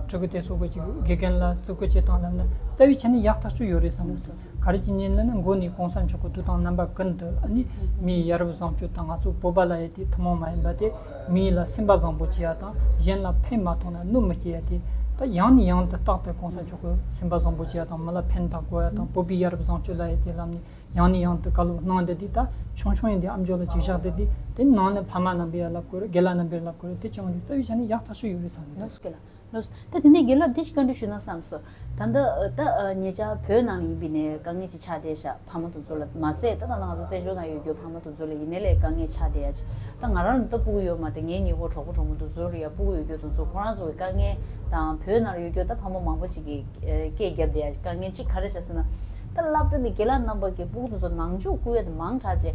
ཕྲུ་གུ་དེ་ཚོ་གི་ཅིག་དགེ་རྒན་ལ་བརྩི་བཀུར་བྱེད་སྟངས་ལབ་ན་རྩ་བའི་ཆ་ནས་ཡག་ཐག་ཆོད་ཡོད་རེད་བསམ་གི་འདུག་ག་རེ་བྱས་ནས་ལབ་ན་མགོ་ནས་གོང་ས་མཆོག་གི་ཐུགས་དམ་རྣམ་པ་ཀུན་ཏུ་ཨ་ནི་མིའི་ཡ་རབས་བཟང་སྤྱོད་དང་ང་ཚོ་བོད་པ་ལ་ཡོད་དེ་ཐུན་མོང་མ་ཡིན་པ་དེ་མི་ལ་སེམས་པ་བཟང་པོ་བྱེད་ཡ་དང་གཞན་ལ་ཕན་མ་ཐོགས་ན་གནོད་མི་སྐྱེལ་ཡ་དེ་ད་ཡང་ནས་ཡང་དུ་རྟག་ཏུ་གོང་ས་མཆོག་གི་སེམས་པ་བཟང་པོ་བྱེད་ཡ་དང་མི་ལ་ཕན་བཏགས་དགོས་ཡ་དང་བོད་པའི་ཡ་རབས་བཟང་སྤྱོད་ལ་ཡོད་དེ་ལམ་ནས་ཡང་ནས་ཡང་དུ་བཀའ་སློབ་གནང་བསྡད་དེ་ད་ཆུང་ཆུང་ཡིན་དེ་ཨམ་ཅོག་ལ་ཅིག་བཞག་བསྡད་དེ་དེ་ནང་ལ་ཕ་མ་རྣམ་པས་ཡ་ལབ་དགོས་རེད། རྒན་ལགས་རྣམ་པས་ལབ་དགོས་རེད། དེ་བྱུང་བ་དེ་རྩ་བའི་ཆ་ནས་ཡག་ཐག་ཆོད་ཡོད་རེད་བསམ་གི་འདུག་ལགས་སོ། ད་དེ་ནས་རྒན་ལགས་འདི་ཞིག་བཀའ་འདྲི་ཞུས་ན་བསམ་སོང་། ད་ལྟ་ད་ཉེ་ཆར་བོད་ནང་ཡིན་པའི་ནས་དཀའ་ངལ་ཅིག་ཆགས་བསྡད་ཤག་ཕ་མ་དེ་ཚོ་ལ་མ་ཟད་ད་ལྟ་ང་ཚོ་བཙན་བྱོལ་ནང་ཡོད་རྒྱུ་ཕ་མ་དེ་ཚོ་ལ་ཡིན་ནའི་ལས་དཀའ་ངལ་ཆགས་བསྡད་ཡ་ཅིག་ད་ང་རང་ལ་ད་སྤུ་གུ་ཡོད་མ་རེད། ངའི་ཉེ་འཁོར་གྲོགས་པོ་གྲོགས་མོ་དེ་ཚོ་ལ་ཡ་སྤུ་གུ་ཡོད་རྒྱུ་དེ་ཚོ་ཁོ་རང་ཚོ་གི་དཀའ་ངལ་དང་བོད་ནང་ལ་ཡོད་རྒྱུ་ད་ཕ་མ་མང་པོ་ཅིག་གིས་སྐད་རྒྱབ་བསྡད་ཡ་དཀའ་ངལ་ཅིག་ག་རེ་ཤག་ཟེར་ན། ད་སློབ་གྲྭ་ནས་རྒན་ལགས་རྣམ་པ་གིས་སྤུ་གུ་དེ་ཚོ་ནང་འཇུག་བསྐུལ་ཡ་དེ་མང་དྲགས་རྗེས་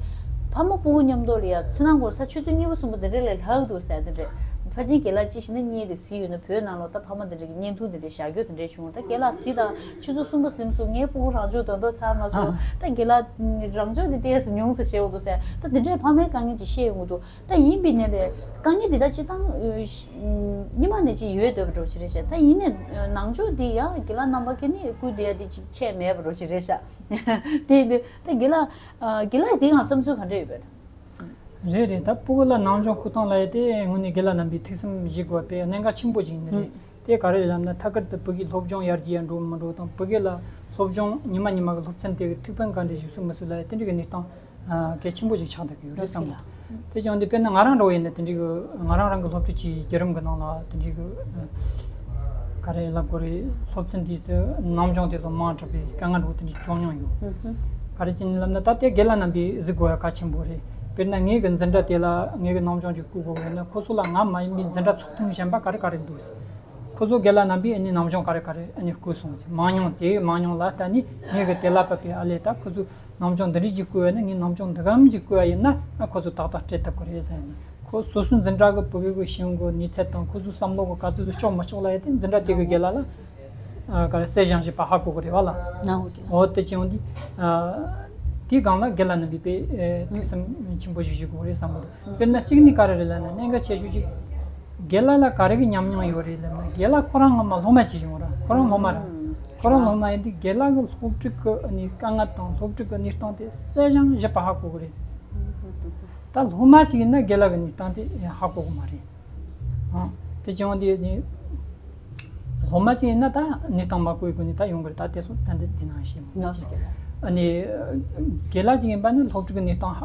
ཕ་མ་སྤུ་གུ་མཉམ་དུ་ལ་ཡ་ཚེ་ནང་སྐོར་ས་ཆུ་ཚོད་གཉིས་པ་གསུམ་པ་དེ་འདྲ་ལས་ལྷག་འདུག་ཟེར་དེ་འདྲས་ཕལ་ཆེར་རྒན་ལགས་ཅི་ཞིག་ན་གཉིས་དེ་གཟིགས་ཡོད་ན་བོད་ནང་ལོགས་ད་ཕ་མ་དེ་འདྲས་ཀྱི་བརྙན་ཐུང་དེ་འདྲས་བཞག་རྒྱུ་དེ་འདྲས་བྱུང་། ད་རྒན་ལགས་གཟིགས་དང་ཆུ་ཚོད་གསུམ་པ་གཟིམས་སོང་། ངའི་སྤུ་གུ་རང་སྦྱོང་དོན་དག་ཚར་མ་སོང་། ད་རྒན་ལགས་རང་སྦྱོང་དེ་ཏོག་ཙམ་ཉུང་ཙམ་བྱས་འོང་འདུག་ཟེར། ད་དེ་འདྲས་ཕ་མའི་དཀའ་ངལ་ཅིག་བཤད་ཡོང་གི་འདུག་ད་ཡིན་པའི་ནས་ལས་དཀའ་ངལ་འདི་ད་སྤྱིར་བཏང་ཨ་ཉི་མ་ནས་ཅིག་ཡོད་སྡོད་པ་འདྲ་ཅིག་རེད་ཤག་ད་ཡིན་ནས་ནང་ཆོས་འདི་ཡང་རྒན་ལགས་རྣམ་པ་གིས་ནི་སྐུལ་བསྡད་ཡ་འདི་ཅིག་ཆད་མེད་པ་འདྲ་ཅིག་རེད་ཤག་དེ་དེ་ད་རྒན་ལགས་ཨ་རྒན་ལགས་འདི་ཡང་བསམ་ཚུལ་ག་འདྲ་ཡོད་པས། རེད་རེད། ད་སྤུ་གུ་ལ་ནང་སྦྱོང་སྐུལ་སྟངས་ལ་ཡ་དེ་དངོས་གནས་རྒན་ལགས་རྣམ་པས་ཐུགས་བསམ་བཞེས་དགོས་པའི་གནད་འགག་ཆེན་པོ་ཅིག་ཡིན་ནི་རེད། དེ་ག་རེ་ལབ་ན། ཐད་ཀར་དུ་བོད་ཀྱི་སློབ་སྦྱོང་ཡར་རྒྱས་འགྲོ་མི་འགྲོ་དང་། བོད་སྐད་ལ་སློབ་སྦྱོང་ཉི་མ་ཉི་མ་གི་སློབ་ཚན་དེ་གི་ཐུགས་ཕན་ག་འདྲ་ཞིག་གསོས་མི་གསོས་ལ་དེ་འདྲ་གི་གནས་སྟངས་ཨ་གལ་ཆེན་པོ་ཞིག་ཆགས་བསྡད་ཀྱི་ཡོད་རེད་བསམ་གི་འདུག་དེ་ཀྱང་འདི་དཔེར་ན་ང་རང་འདྲ་བོ་ཡིན་ན། དེ་འདྲའི་གི་ང་རང་རང་གི་སློབ་ཁྲིད་ཀྱི་བརྒྱུད་རིམ་གི་ནང་ལ་དེ་འདྲའི་གི་ཨ་ག་རེ་ལབ་དགོས་རེད། སློབ་ཚན་འདིའི་ནང་སྦྱོང་དེ་ཚོ་མང་དྲགས་པའི་དཀའ་ངལ་འདྲ་བོ་དེ་འདྲ་བྱུང་མྱོང་ཡོད། ག་རེ་བྱས་ནས་ལབ་ན། ད་དེ་རྒན་ལགས་རྣམ་པས་གཟིགས་དགོས་ཡ་གལ་ཆེན་པོ་རེད། དཔེར་ན་ངེད་ཀྱི་འཛིན་གྲྭ་དེ་ལ་ངེད་ཀྱི་ནང་སྦྱོང་ཅིག་བསྐུལ་དགོས་པ་ཡིན་ན། ཁོ་ཚོ་ལ་ང་མ་ཡིན་པའི་འཛིན་གྲྭ་ཚོགས་ཐེངས་གཞན་པ་ག་རེ་ག་རེ་འདུག་ཁོ་ཚོ་རྒན་ལགས་རྣམ་པས་ཨ་ནི་ནང་སྦྱོང་ག་རེ་ག་རེ་ཨ་ནི་བསྐུལ་སོང་ཟེར། མང་ཉུང་དེའི་མང་ཉུང་ལ་ལྟ་ནས་ངེད་ཀྱི་དེ་ལ་བབས་པའི་ཨ་ལས། ད་ཁོ་ཚོས་ནང་སྦྱོང་འདི་འདྲ་ཅིག་བསྐུལ་བ་ཡིན་ན། ངས་ནང་སྦྱོང་འདི་གམ་ཅིག་བསྐུལ་བ་ཡིན་ན། ཨ་ཁོ་ཚོ་ཏག་ཏག་སྤྲད་ཐུབ་ཀྱི་རེད་ཟེར་ནས། ཁོ་སོ་སོའི་འཛིན་གྲྭ་གི་བོད་སྐད་གི་ཤེས་ཡོན་གི་གནས་ཚད་དང་། ཁོ་ཚོའི་བསམ་བློ་གི་ག་ཚོད་ཚོད་ལྕོགས་མི་ལྕོགས་ལ་ཡ་དེ་འཛིན་གྲྭ་དེ་གི་རྒན་ལགས་ལ་ཨ་ག་རེ་གསལ་ཞིང་ཞིབ་པ་ཧ་གོ་གི་རེད་བ་ལ། ནའོ་ཀེ། འོ་དེ་བྱུང་དུས་ཨ་དེའི་སྒང་ལ་རྒན་ལགས་རྣམ་པས་དཔེ་ཨེ་ཐུགས་བསམ་ཆེན་པོ་ཞིག་ཞུ་དགོས་རེད་བསམ་གི་འདུག་དཔེར་ན་གཅིག་ནི་ག་རེ་རེད་ལབ་ན། གནད་འགག་ཆེ་ཤོས་གཅིག་རྒན་ལགས་ལ་ག་རེ་གི་ཉམས་མྱོང་ཡོད་རེད་ལབ་ན། རྒན་ལགས་ཁོ་རང་སྔོན་མ་སློབ་མ་ཅིག་ཡོང་ར། ཁོ་རང་སློབ་མ་ར། ཁོ་རང་སློབ་མ་ཡིན་དུས་རྒན་ལགས་ཀྱི་སློབ་ཕྲུག་གི་ཨ་ནི་དཀའ་ངལ་དང་སློབ་ཕྲུག་གི་གནས་སྟངས་དེ་གསལ་ཞིང་ཞིབ་པ་ཧ་གོ་གི་རེད། ད་སློབ་མ་ཅིག་ཡིན་ན་རྒན་ལགས་ཀྱི་གནས་སྟངས་དེ་ཧ་གོ་གི་མ་རེད། ཨང་། དེ་བྱུང་དུས་ནི་སློབ་མ་ཅིག་ཡིན་ན་ད་གནས་སྟངས་མ་གོ་བའི་སྒོ་ནས་ད་ཡོང་གི་རེད། ད་དེ་ཚོ་ད་འདི་དེ་ནང་བཤད་མི་དགོས། ཨ་ནི་རྒན་ལགས་ཅིག་ཡིན་པ་ནི་སློབ་ཕྲུག་གི་གནས་སྟངས་ཧ་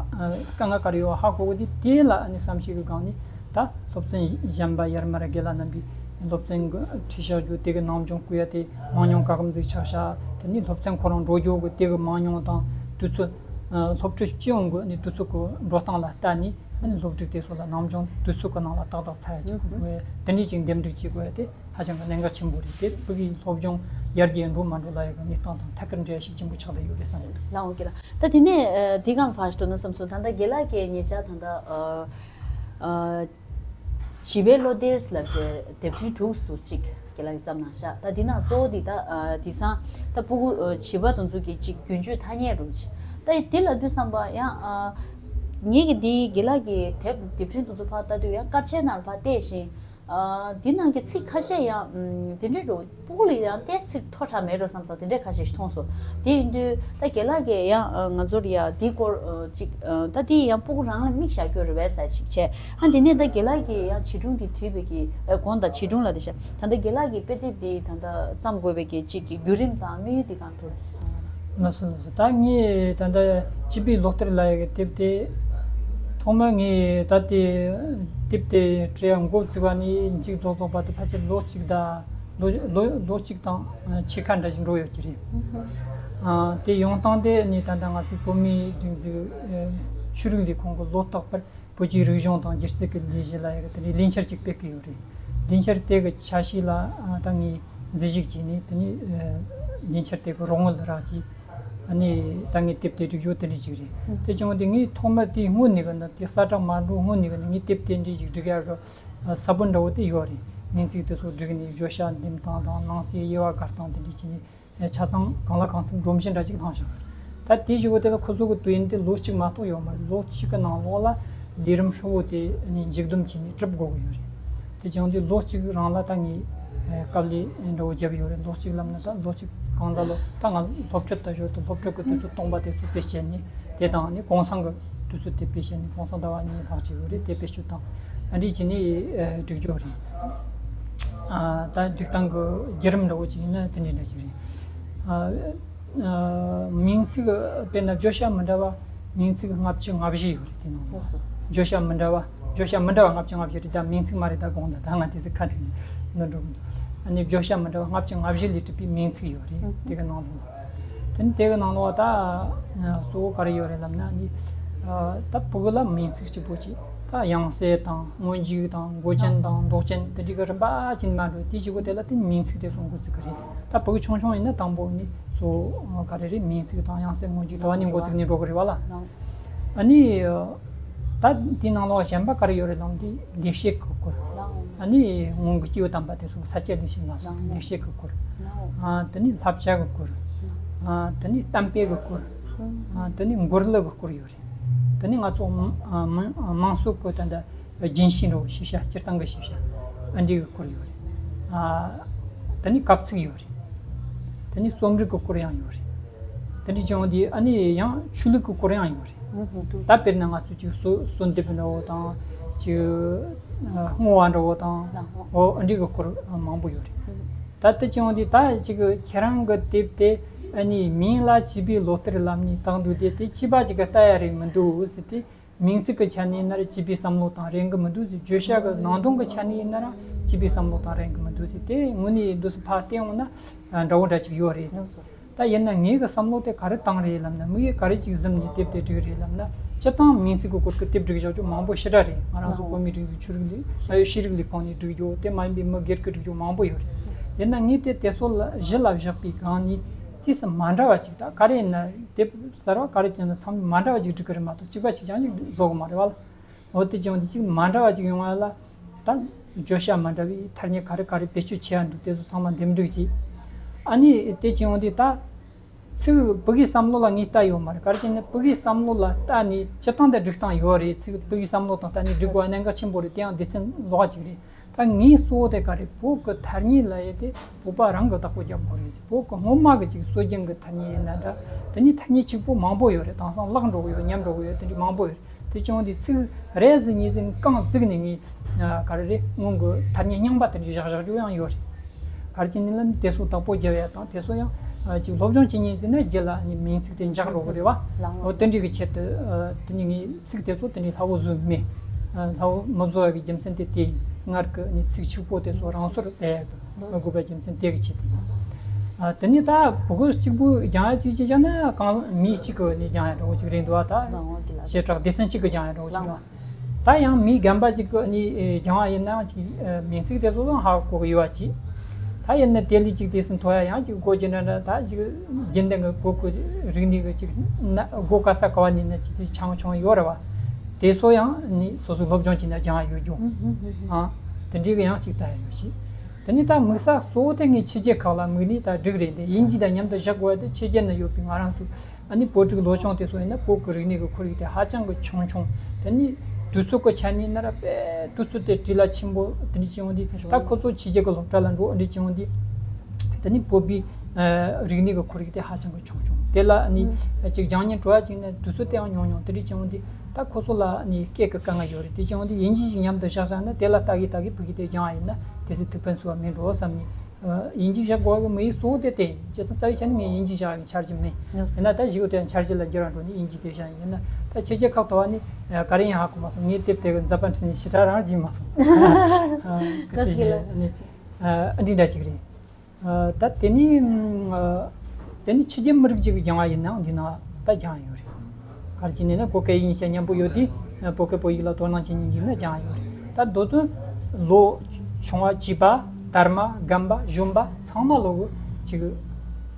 དཀའ་ངལ་ག་རེ་ཡོད་ཧ་གོ་གི། དེ་དེ་ལ་ཨ་ནི་བསམ་ཤེས་ཀྱི་སྒང་ནས། ད་སློབ་ཚན་གཞན་པ་ཡར་མར་རྒན་ལགས་རྣམ་པས་སློབ་ཚན་གྱི་ཁྲིད་བྱ་རྒྱུ། དེ་གི་ནང་སྦྱོང་བསྐུལ་ཡ་དེ་མང་ཉུང་ག་གམ་ཟིག་ཆགས་ཤག་དེ་ནས་སློབ་ཚན་ཁོ་རང་འགྲོ་རྒྱུ་གི་དེ་གི་མང་ཉུང་དང་དུས་ཚོད། ཨ་སློབ་ཁྲིད་སྤྱི་ཡོངས་གི་ནི་དུས་ཚོད་གི་འགྲོ་སྟངས་ལ་ལྟ་ནས། ཨ་ནི་སློབ་ཕྲུག་དེ་ཚོ་ལ་ནང་སྦྱོང་དུས་ཚོད་གི་ནང་ལ་ཏག་ཏག་ཚར་ཡ་ཅིག་དགོས། དེ་འདྲས་ཅིག་འདེམས་སྒྲིག་བྱེད་དགོས་ཡ་དེ་ཧ་ཅང་གི་གནད་འགག་ཆེན་པོ་རེད། དེ་བོད་ཀྱི་སློབ་སྦྱོང་ཡར་རྒྱས་འགྲོ་མ་འགྲོ་ལ་ཡ་གི་གནས་སྟངས་དང་ཐད་ཀར་འབྲེལ་བ་ཤུགས་ཆེན་པོ་ཆགས་བསྡད་ཡོད་རེད་བསམ་གི་འདུག་ལགས་འོ་ཀེ་ལགས། ད་དེ་ནས་ཨ་འདི་གང་ཕར་འགྲོ་ན་བསམ་སོང་། ད་ལྟ་རྒན་ལགས་ཀྱིས་ཉེ་ཆར་ད་ལྟ་ཨ་ཨ་བྱིས་པའི་བློ་གཏད་ལབ་བྱས་དེབ་ཕྲེང་དྲུག་ཙམ་ཞིག་རྒན་ལགས་ཀྱིས་བརྩམས་གནང་ཤག་ད་འདི་ནང་གཙོ་བོ་འདི་ད་ཨ་དེང་སང་ད་སྤུ་གུ་ཨ་བྱིས་པ་དེ་ཚོ་གི་ཅིག་རྒྱུན་སྤྱོད་ཐ་སྙད་རུ་ཅིག་ད་འདི་ལབ་དུས་ཙམ་པ་ཡང་ཨ་ངེད་ཀྱི་འདི་རྒན་ལགས་ཀྱི་དེབ་དེབ་ཕྲེང་དེ་ཚོ་ཕར་ལྟ་དུས་ཡང་དཀར་ཆག་ནང་ལ་ཕར་བལྟས་ཤིང་། ཨ་འདི་ནང་གི་ཚིག་ཁ་ཤས་ཡང་ཨམ་དེ་འདྲའི་འགྲོ་སྤུ་གུ་ལ་ཡང་བལྟས་ཚིག་མཐོ་དྲགས་མེད་འགྲོ་བསམ་ས་དེ་འདྲའི་ཁ་ཤས་ཤིག་མཐོང་སོང་། དེ་ཡིན་དུས་ད་རྒན་ལགས་ཀྱིས་ཡང་ཨ་ང་ཚོར་ཡ་འདི་སྐོར་ཨ་ཅིག་ཨ་ད་འདི་ཡང་སྤུ་གུ་རང་ལ་དམིགས་བཞག་རྒྱུ་རེད་པས་ཟེར་ཅིག་བྱས། ཨ་འདི་ནས་ད་རྒན་ལགས་ཀྱིས་ཡང་བྱིས་སྒྲུང་འདི་བྲིས་པའི་གི་ཨ་དགོངས་དག་བྱིས་སྒྲུང་ལ་འདི་བྱས། ད་ལྟ་རྒན་ལགས་ཀྱིས་དཔེ་དེབ་འདི་ད་ལྟ་བརྩམས་དགོས་པའི་གི་ཅིག་གི་བརྒྱུད་རིམ་དང་དམིགས་ཡུལ་འདི་གང་ཐུགས་སུ་སོང་ལགས་སོ། ལགས་སོ། ད་ངས་ད་ལྟ་བྱིས་པའི་ལོ་གཏེར་ལབ་ཡ་གི་དེབ་དེ་ཐོག་མར་ངས་ད་ལྟའི་དེབ་དེ་བྲིས་ཡ་འགོ་བཙུགས་པ་ནས་མཇུག་རྫོགས་རྫོགས་བར་དུ་ཕལ་ཆེར་ལོ་གཅིག་དང་ལོ་ལོ་ལོ་གཅིག་དང་ཕྱེད་ཀ་འདྲ་ཞིག་འགྲོ་ཡོད་ཀྱི་རེད། ཨ་དེ་ཡོང་སྟངས་དེ་ནི་ད་ལྟ་ང་ཚོའི་བོད་མིའི་སྒྲིག་འཛུགས་ཨ་ཆོས་རིག་ལས་ཁུངས་ཀྱི་ལོ་རྟག་པར་བོད་ཀྱི་རིག་གཞུང་དང་སྒྱུ་རྩལ་གྱི་ལས་གཞི་ལབ་ཡ་གི་དེ་འདྲའི་ལས་འཆར་ཅིག་སྤེལ་གྱི་ཡོད་རེད། ལས་འཆར་དེ་གི་ཆ་ཤས་ལ་ཨ་ད་ངས་འཛུལ་ཞུགས་བྱས་ནས། དེ་ནས་ཨ་ལས་འཆར་དེ་གི་རོགས་དངུལ་རག་རྗེས་ཨ་ནི་ད་ངས་དེབ་དེ་སྒྲིག་རྒྱུ་དེ་འདྲ་ཅིག་རེད། དེ་བྱུང་དུས་ངས་ཐོག་མར་དེའི་སྔོན་ནས་གི་ནི་དེ་གསལ་བསྒྲགས་མ་འགྲོ་སྔོན་ནས་གི་ནི་ངས་དེབ་དེ་འདྲ་ཅིག་སྒྲིག་ཡ་གི་ས་བོན་འདྲ་བོ་དེ་ཡོད་རེད། མིང་ཚིག་དེ་ཚོ་བསྒྲིགས་ནས་བརྗོད་བྱ་འདེམས་སྟངས་དང་ནང་གསེས་དབྱེ་བ་དགར་སྟངས་དེ་འདྲ་བྱས་ནས། ཆ་ཚང་གང་ལ་གང་འཚམ་སྒྲོམ་གཞི་འདྲ་ཅིག་བླངས་བཞག་ད་དེའི་གཞུག་གུ་དེ་ལ་ཁོ་ཚོ་གི་དུས་ཡུན་དེ་ལོ་གཅིག་མ་གཏོགས་ཡོད་མ་རེད། ལོ་གཅིག་གི་ནང་ལོགས་ལ་ལས་རིམ་ཧྲིལ་བོ་དེ་ནི་མཇུག་བསྡོམས་བྱས་ནས་གྲུབ་དགོས་ཀྱི་ཡོད་རེད། དེ་བྱུང་དུས་ལོ་གཅིག་རིང་ལ་ད་ངས་ཨ་དཀའ་ལས་འདྲ་བོ་བརྒྱབ་ཡོད་རེད། ལོ་གཅིག་ལབ་ན་ད་ལོ་གཅིག་གང་ལ་ལོ། ད་ང་སློབ་ཁྲིད་དང་ཞོར་དུ་སློབ་ཁྲིད་ཀྱི་དུས་ཚོད་སྟོང་པ་དེ་ཚོ་དཔེ་བཤད་ནས། དེ་དང་ནི་གུང་སེང་གི་དུས་ཚོད་དེ་དཔེ་བཤད་ནས། གུང་སེང་ཟླ་བ་གཉིས་ལྷག་ཅིག་ཡོད་རེད། དེ་བེད་སྤྱོད་བཏང་། ཨ་འདྲས་བྱས་ནས་ཨ་སྒྲིག་རྒྱུ་རེད། ཨ་ད་སྒྲིག་སྟངས་ཀྱི་བརྒྱུད་རིམ་འདྲ་བོ་ཅིག་ཡིན་ན་དེ་འདྲས་འདྲ་ཅིག་རེད། ཨ་ཨ་མིང་ཚིག་དཔེར་ན་བརྗོད་བྱ་མི་འདྲ་བ་མིང་ཚིག་ལྔ་བཅུ་ང་བཞི་ཡོད་རེད། དེ་ནང་ལོགས་སུ་བརྗོད་བྱ་མི་འདྲ་བ་བརྗོད་བྱ་མི་འདྲ་བ་ལྔ་བཅུ་ང་བཞི་རེད། ད་མིང་ཚིག་མ་རེད། ད་དགོངས་དག་ད་ང་དེ་ཚོ་ཁ་བྲལ་ནས་འགྲོ་གི་འདུག་ཨ་ནི་བརྗོད་བྱ་མི་འདྲ་བ་ལྔ་བཅུ་ང་བཞི་ལས་གྲུབ་པའི་མིང་ཚིག་ཡོད་རེད། དེ་གི་ནང་ལོགས་ལ། དེ་ནི་དེ་གི་ནང་ལོགས་ད་གཙོ་བོ་ག་རེ་ཡོད་རེད་ལབ་ན་ནི། ད་ཕྲུ་གུ་ལ་མིང་ཚིག་གཅིག་པོ་གཅིག་ད་དབྱངས་གསལ་དང་སྔོན་འཇུག་དང་མགོ་ཅན་དང་འདོགས་ཅན་དེ་འདྲའི་གི་རིམ་པ་ཅན་མ་འགྲོ། དེའི་གཞུག་གུ་དེ་ལ་དེ་མིང་ཚིག་དེ་ཚོ་འགོ་བཙུགས་གི་རེད། ད་ཕྲུ་གུ་ཆུང་ཆུང་ཡིན་ན་དང་པོ་ནི་གཙོ་བོ་ག་རེ་རེད། མིང་ཚིག་དང་དབྱངས་གསལ་སྔོན་འཇུག་དེ་བ་ནི་འགོ་བཙུགས་ནས་འགྲོ་གི་རེད་བ་ལ། ཨ་ནི། ད་དེའི་ནང་ལོགས་གཞན་པ་ག་རེ་ཡོད་རེད་ལབ་དུས་ལེགས་བཤད་ཀྱི་སྐོར། ཨ་ནི་སྔོན་གྱི་སྐྱེས་བུ་དམ་པ་དེ་ཚོ་ས་སྐྱ་ལེགས་བཤད་ལ་སོགས་ལེགས་བཤད་ཀྱི་སྐོར། དེ་ནས་བསླབ་བྱ་གི་སྐོར། དེ་ནས་གཏམ་དཔེ་གི་སྐོར། དེ་ནས་མགུར་གླུ་གི་སྐོར་ཡོད་རེད། དེ་ནས་ང་ཚོ་དམངས་སྲོལ་གི་ད་ལྟ་རྒྱུན་ཤེས་འགྲོ་བའི་ཤེས་བྱ། སྤྱིར་བཏང་གི་ཤེས་བྱ་ཨ་འདྲས་གི་སྐོར་ཡོད་རེད། དེ་ནས་གབ་ཚིག་ཡོད་རེད། དེ་ནས་རྩོམ་རིག་གི་སྐོར་ཡང་ཡོད་རེད། དེ་འདྲ་བྱུང་དུས་ཨ་ནི་ཡང་ཆོས་ལུགས་ཀྱི་སྐོར་ཡང་ཡོད་རེད། ད་དཔེར་ན་ང་ཚོ་ཅིག་གསོལ་གསོལ་འདེབས་འདྲ་བོ་དང་། ཅིག་ བསྔོ་བ་འདྲ་བོ་དང་། ལགས་འོ། འོ་འདི་གི་སྐོར་མང་པོ་ཡོད་རེད། ད་དེ་བྱུང་དུས་ད་ཅིག་ཁྱེད་རང་གི་དེབ་དེ་ཨ་ནི་མིང་ལ་བྱིས་པའི་ལོ་ལྟར་ལབ་ནས་བཏགས་འདུག་དེ་དེ་བྱིས་པ་ཅིག་གིས་ལྟ་ཡ་རེད་མི་འདུག་ཟེར་ཏེ། མིང་ཚིག་གི་ཆ་ནས་ཡིན་ན་ར་བྱིས་པའི་བསམ་བློ་དང་རན་གི་མི་འདུག་ཟེར། བརྗོད་བྱ་གི་ནང་དོན་གི་ཆ་ནས་ཡིན་ན་ར་བྱིས་པའི་བསམ་བློ་དང་རན་གི་མི་འདུག་ཟེར། དེ་དངོས་གནས་འདུག་སེ་ཕར་བལྟས་འོང་ན་འདྲ་བོ་འདྲ་ཅིག་ཡོད་རེད། ལགས་སོ། ད་ཡིན་ན་ངའི་གི་བསམ་བློ་དེ་ག་རེ་བཏང་རེད་ལབ་ན། མི་ཡིས་ག་རེ་ཅིག་གཟིམ་ནས་དེབ་དེ་བསྒྲིགས་རེད་ལབ་ན། སྤྱིར་བཏང་མིང་ཚིག་གི་སྐོར་གི་དེབ་བསྒྲིགས་བཞག་རྒྱུ་མང་པོ་ཞེ་དྲག་རེད། ང་རང་ཚོ་བོད་མིའི་སྒྲིག་འཛུགས་ཆོས་རིག་ལས་ཤེས་རིག་ལས་ཁུངས་ནས་བསྒྲིགས་རྒྱུ། དེ་མ་ཡིན་པའི་མི་སྒེར་གྱིས་བསྒྲིགས་རྒྱུ་མང་པོ་ཡོད་རེད། ཡིན་ན་ངས་དེ་དེ་ཚོ་ལ་གཞི་ལ་བཞག་པའི་སྒང་ནས་དུས་སུ་མ་འདྲ་བ་ཅིག་ད་ག་རེ་ཡིན་ན། དེབ་གསར་བ་ག་རེ་བྱས་ན་ཚང་མ་མ་འདྲ་བ་ཅིག་བསྒྲིགས་གི་རེད་མ་གཏོགས་གཅིག་པ་གཅིག་རྐྱང་ཅིག་བཟོ་གི་མ་རེད་བ། འོ་དེ་བྱུང་དུས་ཅིག་མ་འདྲ་བ་ཅིག་ཡོང་བ་ལ། ད་བརྗོད་བྱ་མ་འདྲ་བའི་ཐ་སྙད་ག་རེ་ག་རེ་བེད་སྤྱོད་བྱེད་ཡ་འདུག་དེ་ཚོ་ཚང་མ་འདེམས་སྒྲིག་བྱས། ཨ་ནི་དེ་བྱུང་དུས་ད་ཚིག་ཕྲུ་གུའི་བསམ་བློ་ལ་ངས་ལྟ་ཡོད་མ་རེད། ག་རེ་བྱས་ན་ཕྲུ་གུའི་བསམ་བློ་ལ་ལྟ་ནས་སྤྱིར་བཏང་དེ་སྒྲིག་སྟངས་ཡོད་རེད། ཚིག་ཕྲུ་གུའི་བསམ་བློ་དང་ལྟ་ནས་སྒྲིག་དགོས་པ་གནད་འགག་ཆེན་པོ་རེད། དེ་ཡང་སྡེ་ཚན་ལོགས་ཅིག་རེད། ད་ངའི་གཙོ་བོ་དེ་ག་རེ། བོད་ཀྱི་ཐ་སྙད་ལབ་ཡས་དེ་བོད་པ་རང་གིས་བདག་པོ་རྒྱབ་དགོས་རེད། བོད་ཀྱི་སྔོན་མ་གི་ཅིག་སྲོལ་རྒྱུན་གྱི་ཐ་སྙད་ཡིན་ན་འདྲ། དེ་ནས་ཐ་སྙད་གཅིག་པོ་མང་པོ་ཡོད་རེད། དེང་སང་བརླག་འགྲོ་གི་ཡོད། ཉམས་འགྲོ་གི་ཡོད། དེ་འདྲ་མང་པོ་ཡོད་རེད། དེ་བྱུང་དུས་ཚིག་རེ་ཟིག་གཉིས་ཟིག་རྐང་བཙུགས་ནས་ངས་ག་རེ་རེད། སྔོན་གྱི་ཐ་སྙད་རྙིང་པ་དེ་འདྲ་བཞག་བཞག་རྒྱུ་ཡང་ཡོད་རེད། ག་རེ་བྱས་ནས་ལབ་ན་དེ་ཚོ་བདག་པོ་རྒྱབ་ཡ་དང་། དེ་ཚོ་ཡང་ཅིག་སློབ་སྦྱོང་བྱེད་མཁན་ཟིག་ན་རྒྱུད་ལ་ནི་མིང་ཚིག་དེ་འཇགས་འགྲོ་གི་རེད་བ། ལགས་འོ། དེ་འདྲ་གི་ཆེད་དུ་དེ་ནས་ངས་ཚིག་དེ་ཚོ་དེ་འདྲའི་སླ་བོ་བཟོས་མེད། སླ་བོ་མི་བཟོ་བ་གི་རྒྱུ་མཚན་དེ་དེ་ཡིན། སྔར་གྱི་ནི་ཚིག་ཕྱུག་པོ་དེ་ཚོ་རང་སོར་བསྡད་དགོས་པའི་རྒྱུ་མཚན་དེ་གི་ཆེད་དུ་ཡིན། ཨ། དེ་ནས་ད་ཕྲུ་གུ་གཅིག་པུ་སྦྱང་ཡ་གཅིག་བྱས་བཞག་ན་གང་མི་གཅིག་གི་ནས་སྦྱང་ཡ་འདྲ་བོ་གཅིག་རེད་འདུག་ཨ། ད་ལགས་འོང་གི་ལགས། བྱེ་བྲག་སྡེ་ཚན་གཅིག་གི་སྦྱང་ཡ་འདྲ་བོ་གཅིག་རེད། ད་ཡང་མི་རྒན་པ་གཅིག་གི་ནས་སྦྱང་བ་ཡིན་ན་ཅིག་མིང་ཚིག་དེ་ཚོ་ཡང་ཧ་གོ་གི་ཡོད་པ་ཅིག་ད་ཡིན་ན་དེ་ལས་ཅིག་དེ་སུ་མཐོ་ཡ་ཡང་ཅིག་སྒོ་ཅིག་འདྲ་འདྲ། ད་ཅིག་རྒྱུན་ལྡན་གྱི་བོད་ཀྱི་རིག་གནས་ཀྱི་ཅིག་ན་སྒོ་ག་ས་ག་བ་ནས་ན་ཅིག་དེ་ཆུང་ཆུང་ཡོད་རེད་བ། དེ་ཚོ་ཡང་ནི་སོ་སོའི་སློབ་སྦྱོང་བྱས་ན་སྦྱང་ཡ་ཡོད་རྒྱུ། ཨ། དེ་འདྲའི་གི་ཡང་ཅིག་ལྟ་ཡ་ཡོད་ཞིག་དེ་ནས་ད་དམིགས་བསལ་གཙོ་བོ་དེ་ངས་ཕྱི་རྒྱལ་ཁག་ལ་དམིགས་ནས་ད་བསྒྲིགས་རེད། དེ་དབྱིན་ཇི་དང་མཉམ་དུ་བཞག་དགོས་པ་དེ་ཕྱི་རྒྱལ་ན་ཡོད་པའི་ང་རང་ཚོ་ཨ་ནི་བོད་ཕྲུག་ལོ་ཆུང་དེ་ཚོ་ཡིན་ན་བོད་ཀྱི་རིག་གནས་ཀྱི་ཁོར་ཡུག་དེ་ཧ་ཅང་གི་ཆུང་ཆུང་། དེ་ནས་དུས་ཚོད་ཀྱི་ཆ་ནས་ཡིན་ན་ར་དཔེ་དུས་ཚོད་དེ་བྲེལ་བ་ཆེན་པོ་དེ་འདྲ་བྱུང་དུས། ད་ཁོ་ཚོ་ཕྱི་རྒྱལ་གྱི་སློབ་གྲྭ་ལ་འགྲོ་འདྲ་བྱུང་དུས། དེ་ནི་བོད་པའི་ཨ་རིག་གནས་ཀྱི་ཁོར་ཡུག་དེ་ཧ་ཅང་གི་ཆུང་ཆུང་། དེ་ལ་ནི་ཨ་ཅིག་སྦྱང་ཉན་སྤྲོ་བ་ཅིག་ནི་དུས་ཚོད་དེའང་ཉུང་ཉུང་། དེ་འདྲ་བྱུང་དུས་ད་ཁོ་ཚོ་ལ་ནི་སྐད་ཀྱི་དཀའ་ངལ་ཡོད་རེད། དེ་བྱུང་དུས་དབྱིན་ཇི་ཞིག་མཉམ་དུ་བཞག་བཞག་ན་དེ་ལ་ལྟ་གི་ལྟ་གི་ཕ་གི་དེ་སྦྱང་བ་ཡིན་ན་དེ་ཚོ་ཐུགས་ཕན་གསོས་པ་མིན་འགྲོ་བསམ་ནས། ཨ། དབྱིན་ཇི་བཞག་དགོས་པའི་དམིགས་ཡུལ་གཙོ་བོ་དེ་དེ་ཡིན། སྤྱིར་བཏང་རྩ་བའི་ཆ་ནས་ངས་དབྱིན་ཇི་བཞག་གི་འཆར་གཞི་མེད། ཡིན་ན་ད་གཞུག་གུ་དེ་འཆར་གཞི་ལ་འགྱུར་བ་འགྲོ་ནས་དབྱིན་ཇི་དེ་བཞག་ཡིན་ན། ད་ཕྱི་རྒྱལ་ཁག་ཐོག་ནས་ཨ་ག་རེ་ཡང་ཧ་གོ་མ་སོང་། ངས་དེབ་དེ་གི་མཛད་པ་འཕྲིན་ནས་ཞེ་དྲག་རང་བརྗེད་མ་སོང་། ཨ། ག་ཟེར་ཞེས་ནས་ཨ་འདི་འདྲ་ཅིག་རེད། ཨ། ད་དེ་ནས་ཨ་དེ་ནས་ཕྱི་རྒྱལ་མི་རིགས་ཅིག་གི་སྦྱང་བ་ཡིན་ནའང་འདི་ན་ད་སྦྱང་ཡོད་རེད། ག་རེ་བྱས་ནས་ན་བོད་སྐད་དབྱིན་སྐད་མཉམ་པོ་ཡོད་དུས། ཨ། བོད་སྐད་བོད་ཡིག་ལ་དོ་སྣང་བྱེད་མཁན་ཅིག་ན་སྦྱང་ཡོད་རེད། ད་མདོ་དོན་ལོ་ཆུང་བ་བྱིས་པ་དར་མ་རྒན་པ་གཞོན་པ་ཚང་མ་ལོ་གི་ཅིག་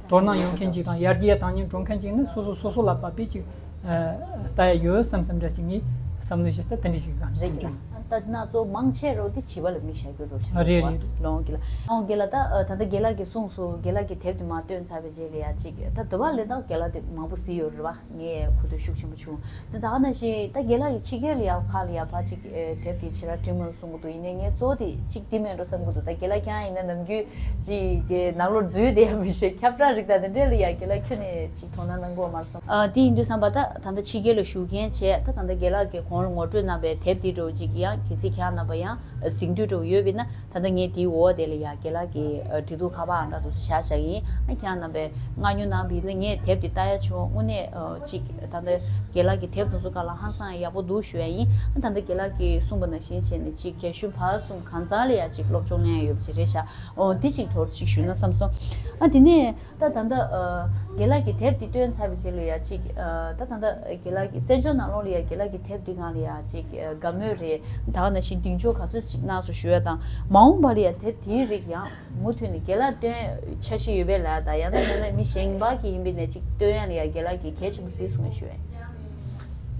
དོ་སྣང་ཡོང་མཁན་ཅིག་དང་ཡར་རྒྱས་བཏང་སྙིང་འདོད་མཁན་ཅིག་ནི་སོ་སོ་སོ་སོ་ལ་བབས་པའི་ཅིག་ཨ་ལྟ་ཡ་ཡོད་བསམ་བསམ་འདྲ་ཅིག་ངས་བསམ་བློ་ཞིག་ད་དེ་འདྲ་ཞིག་གང་རེད་ཀྱི་ལ། ད་ན་གཙོ་མང་ཆེ་རོ་དེ་བྱིས་པ་ལ་མིག་བཞག་རྒྱུ་རོ་ཞིག་རེད། རེད། ལོང་གི་ལ། ལོང་གི་ལ། ད་ད་ལྟ་རྒན་ལགས་ཀྱིས་གསུངས་སོང་། རྒན་ལགས་ཀྱིས་དེབ་དེ་མར་བཏོན་ཚར་བའི་རྗེས་ལ་ཡ་ཅིག་ད་དུ་བ་ལེན་སྟངས་རྒན་ལགས་དེ་མང་པོ་གཟིགས་ཡོད་རེད་བ། ངས་གོ་ཐོས་ཤུགས་ཆེན་པོ་བྱུང་། ད་ད་ག་ནང་བཞིན་ད་རྒན་ལགས་ཀྱིས་ཕྱི་རྒྱལ་ལ་ཡ་ཁག་ལ་ཡ་ཕ་ཅིག་དེབ་དེ་ཕྱི་ར་བྲིས་མོ་གསུང་གི་འདུག་ཡིན་ནའི་ངས་གཙོ་བོ་དེ་ཅིག་དེ་མེད་འགྲོ་བསམ་གི་འདུག་ད་རྒན་ལགས་ཀྱང་ཡིན་ན་ནམ་རྒྱུན་ཅིག་ནང་ལོགས་འཛུལ་བསྡད་ཡ་མི་ཤེས། ཁྱབ་བསྒྲགས་རིགས་དང་དེ་འདྲས་ལ་ཡ་རྒན་ལགས་ཁྱོན་ནས་ཅིག་དོ་སྣང་གནང་གི་ཡོད་མ་རེད་བསམ། ཨ། དེ་ཡིན་དུས་བསམ་པ་ད་ད་ལྟ་ཕྱི་རྒྱལ་ལ་བཞུགས་མཁན་བྱས། ད་ད་ལྟ་རྒན་ལགས་ཀྱིས་གོང་ལ་ངོ་སྤྲོད་གནང་བའི་དེབ་འདི་འདྲ་བོ་ཅིག་ཡང་གལ་སྲིད་ཁྱེད་རང་རྣམ་པ་ཡང་གཟིགས་འདོད་འདྲ་བོ་ཡོད་པ་ཡིན་ན། ད་ལྟ་ངས་དེའི་འོག་དེ་ལ་ཡ་རྒན་ལགས་ཀྱི་ཨ་འབྲི་དུས་ཁ་པར་ཨང་གྲངས་དེ་ཚོ་བཞག་བཞག་ཡིན། ཨ། ཁྱེད་རང་རྣམ་པས་མངགས་ཉོ་གནང་བ་ཡིན་ན་ངས་དེབ་དེ་ལྟ་ཡ་བྱུང་། དངོས་གནས་ཨ་ཅིག་ད་ལྟ་རྒན་ལགས་ཀྱི་དེབ་དེ་ཚོ་སྒང་ལ་ཧང་སང་ཡག་པོ་འདུག་ཞུ་ཡ་ཡིན། ཨ། ད་ལྟ་རྒན་ལགས་ཀྱིས་གསུངས་པ་ནང་བཞིན་བྱས་ནས་ཅིག་རྒན་གཞོན་བར་གསུམ་གང་ཟག་ལ་ཡ་ཅིག་སློབ་སྦྱོང་གནང་ཡ་ཡོད་པ་ཅིག་རེད་ཤག་འོ། འདི་ཅིག་ཐོག་ཅིག་ཞུས་ན་བསམ་སོང་། ཨ། དེ་ནས་ད་ད་ལྟ་ཨ་རྒན་ལགས་ཀྱིས་དེབ་འདི་བཏོན་ཚར་བའི་རྗེས་ལ་ཡ་ཅིག་ཨ་ད་ད་ལྟ་རྒན་ལགས་ཀྱི་བཙན་བྱོལ་ནང་ལོགས་ལ་ཡ་རྒན་ལགས་ཀྱི་དེབ་འདི་སྒང་ལ་ཡ་ཅིག་ཨ་དགའ་མོས་རེད། ད་ག་ནང་བཞིན་གདེང་འཇོག་ག་ཚོད་ཅིག་གནང་སོང་ཞུ་ཡ་དང་། མ་འོངས་པ་ལ་ཡ་དེབ་དེའི་རིགས་ཡང་མུ་མཐུད་ནས་རྒན་ལགས་བཏོན་འཆར་གཞི་ཡོད་པས་ལ། ད་ཡང་ན་ཡང་ན་མི་གཞན་པ་གི་ཡིན་པས་ན་ཅིག་བཏོན་ཡ་ལ་ཡ་རྒན་ལགས་ཀྱིས་གལ་ཆེན་པོ་གཟིགས་སོང་ངས་ཞུ་ཡ།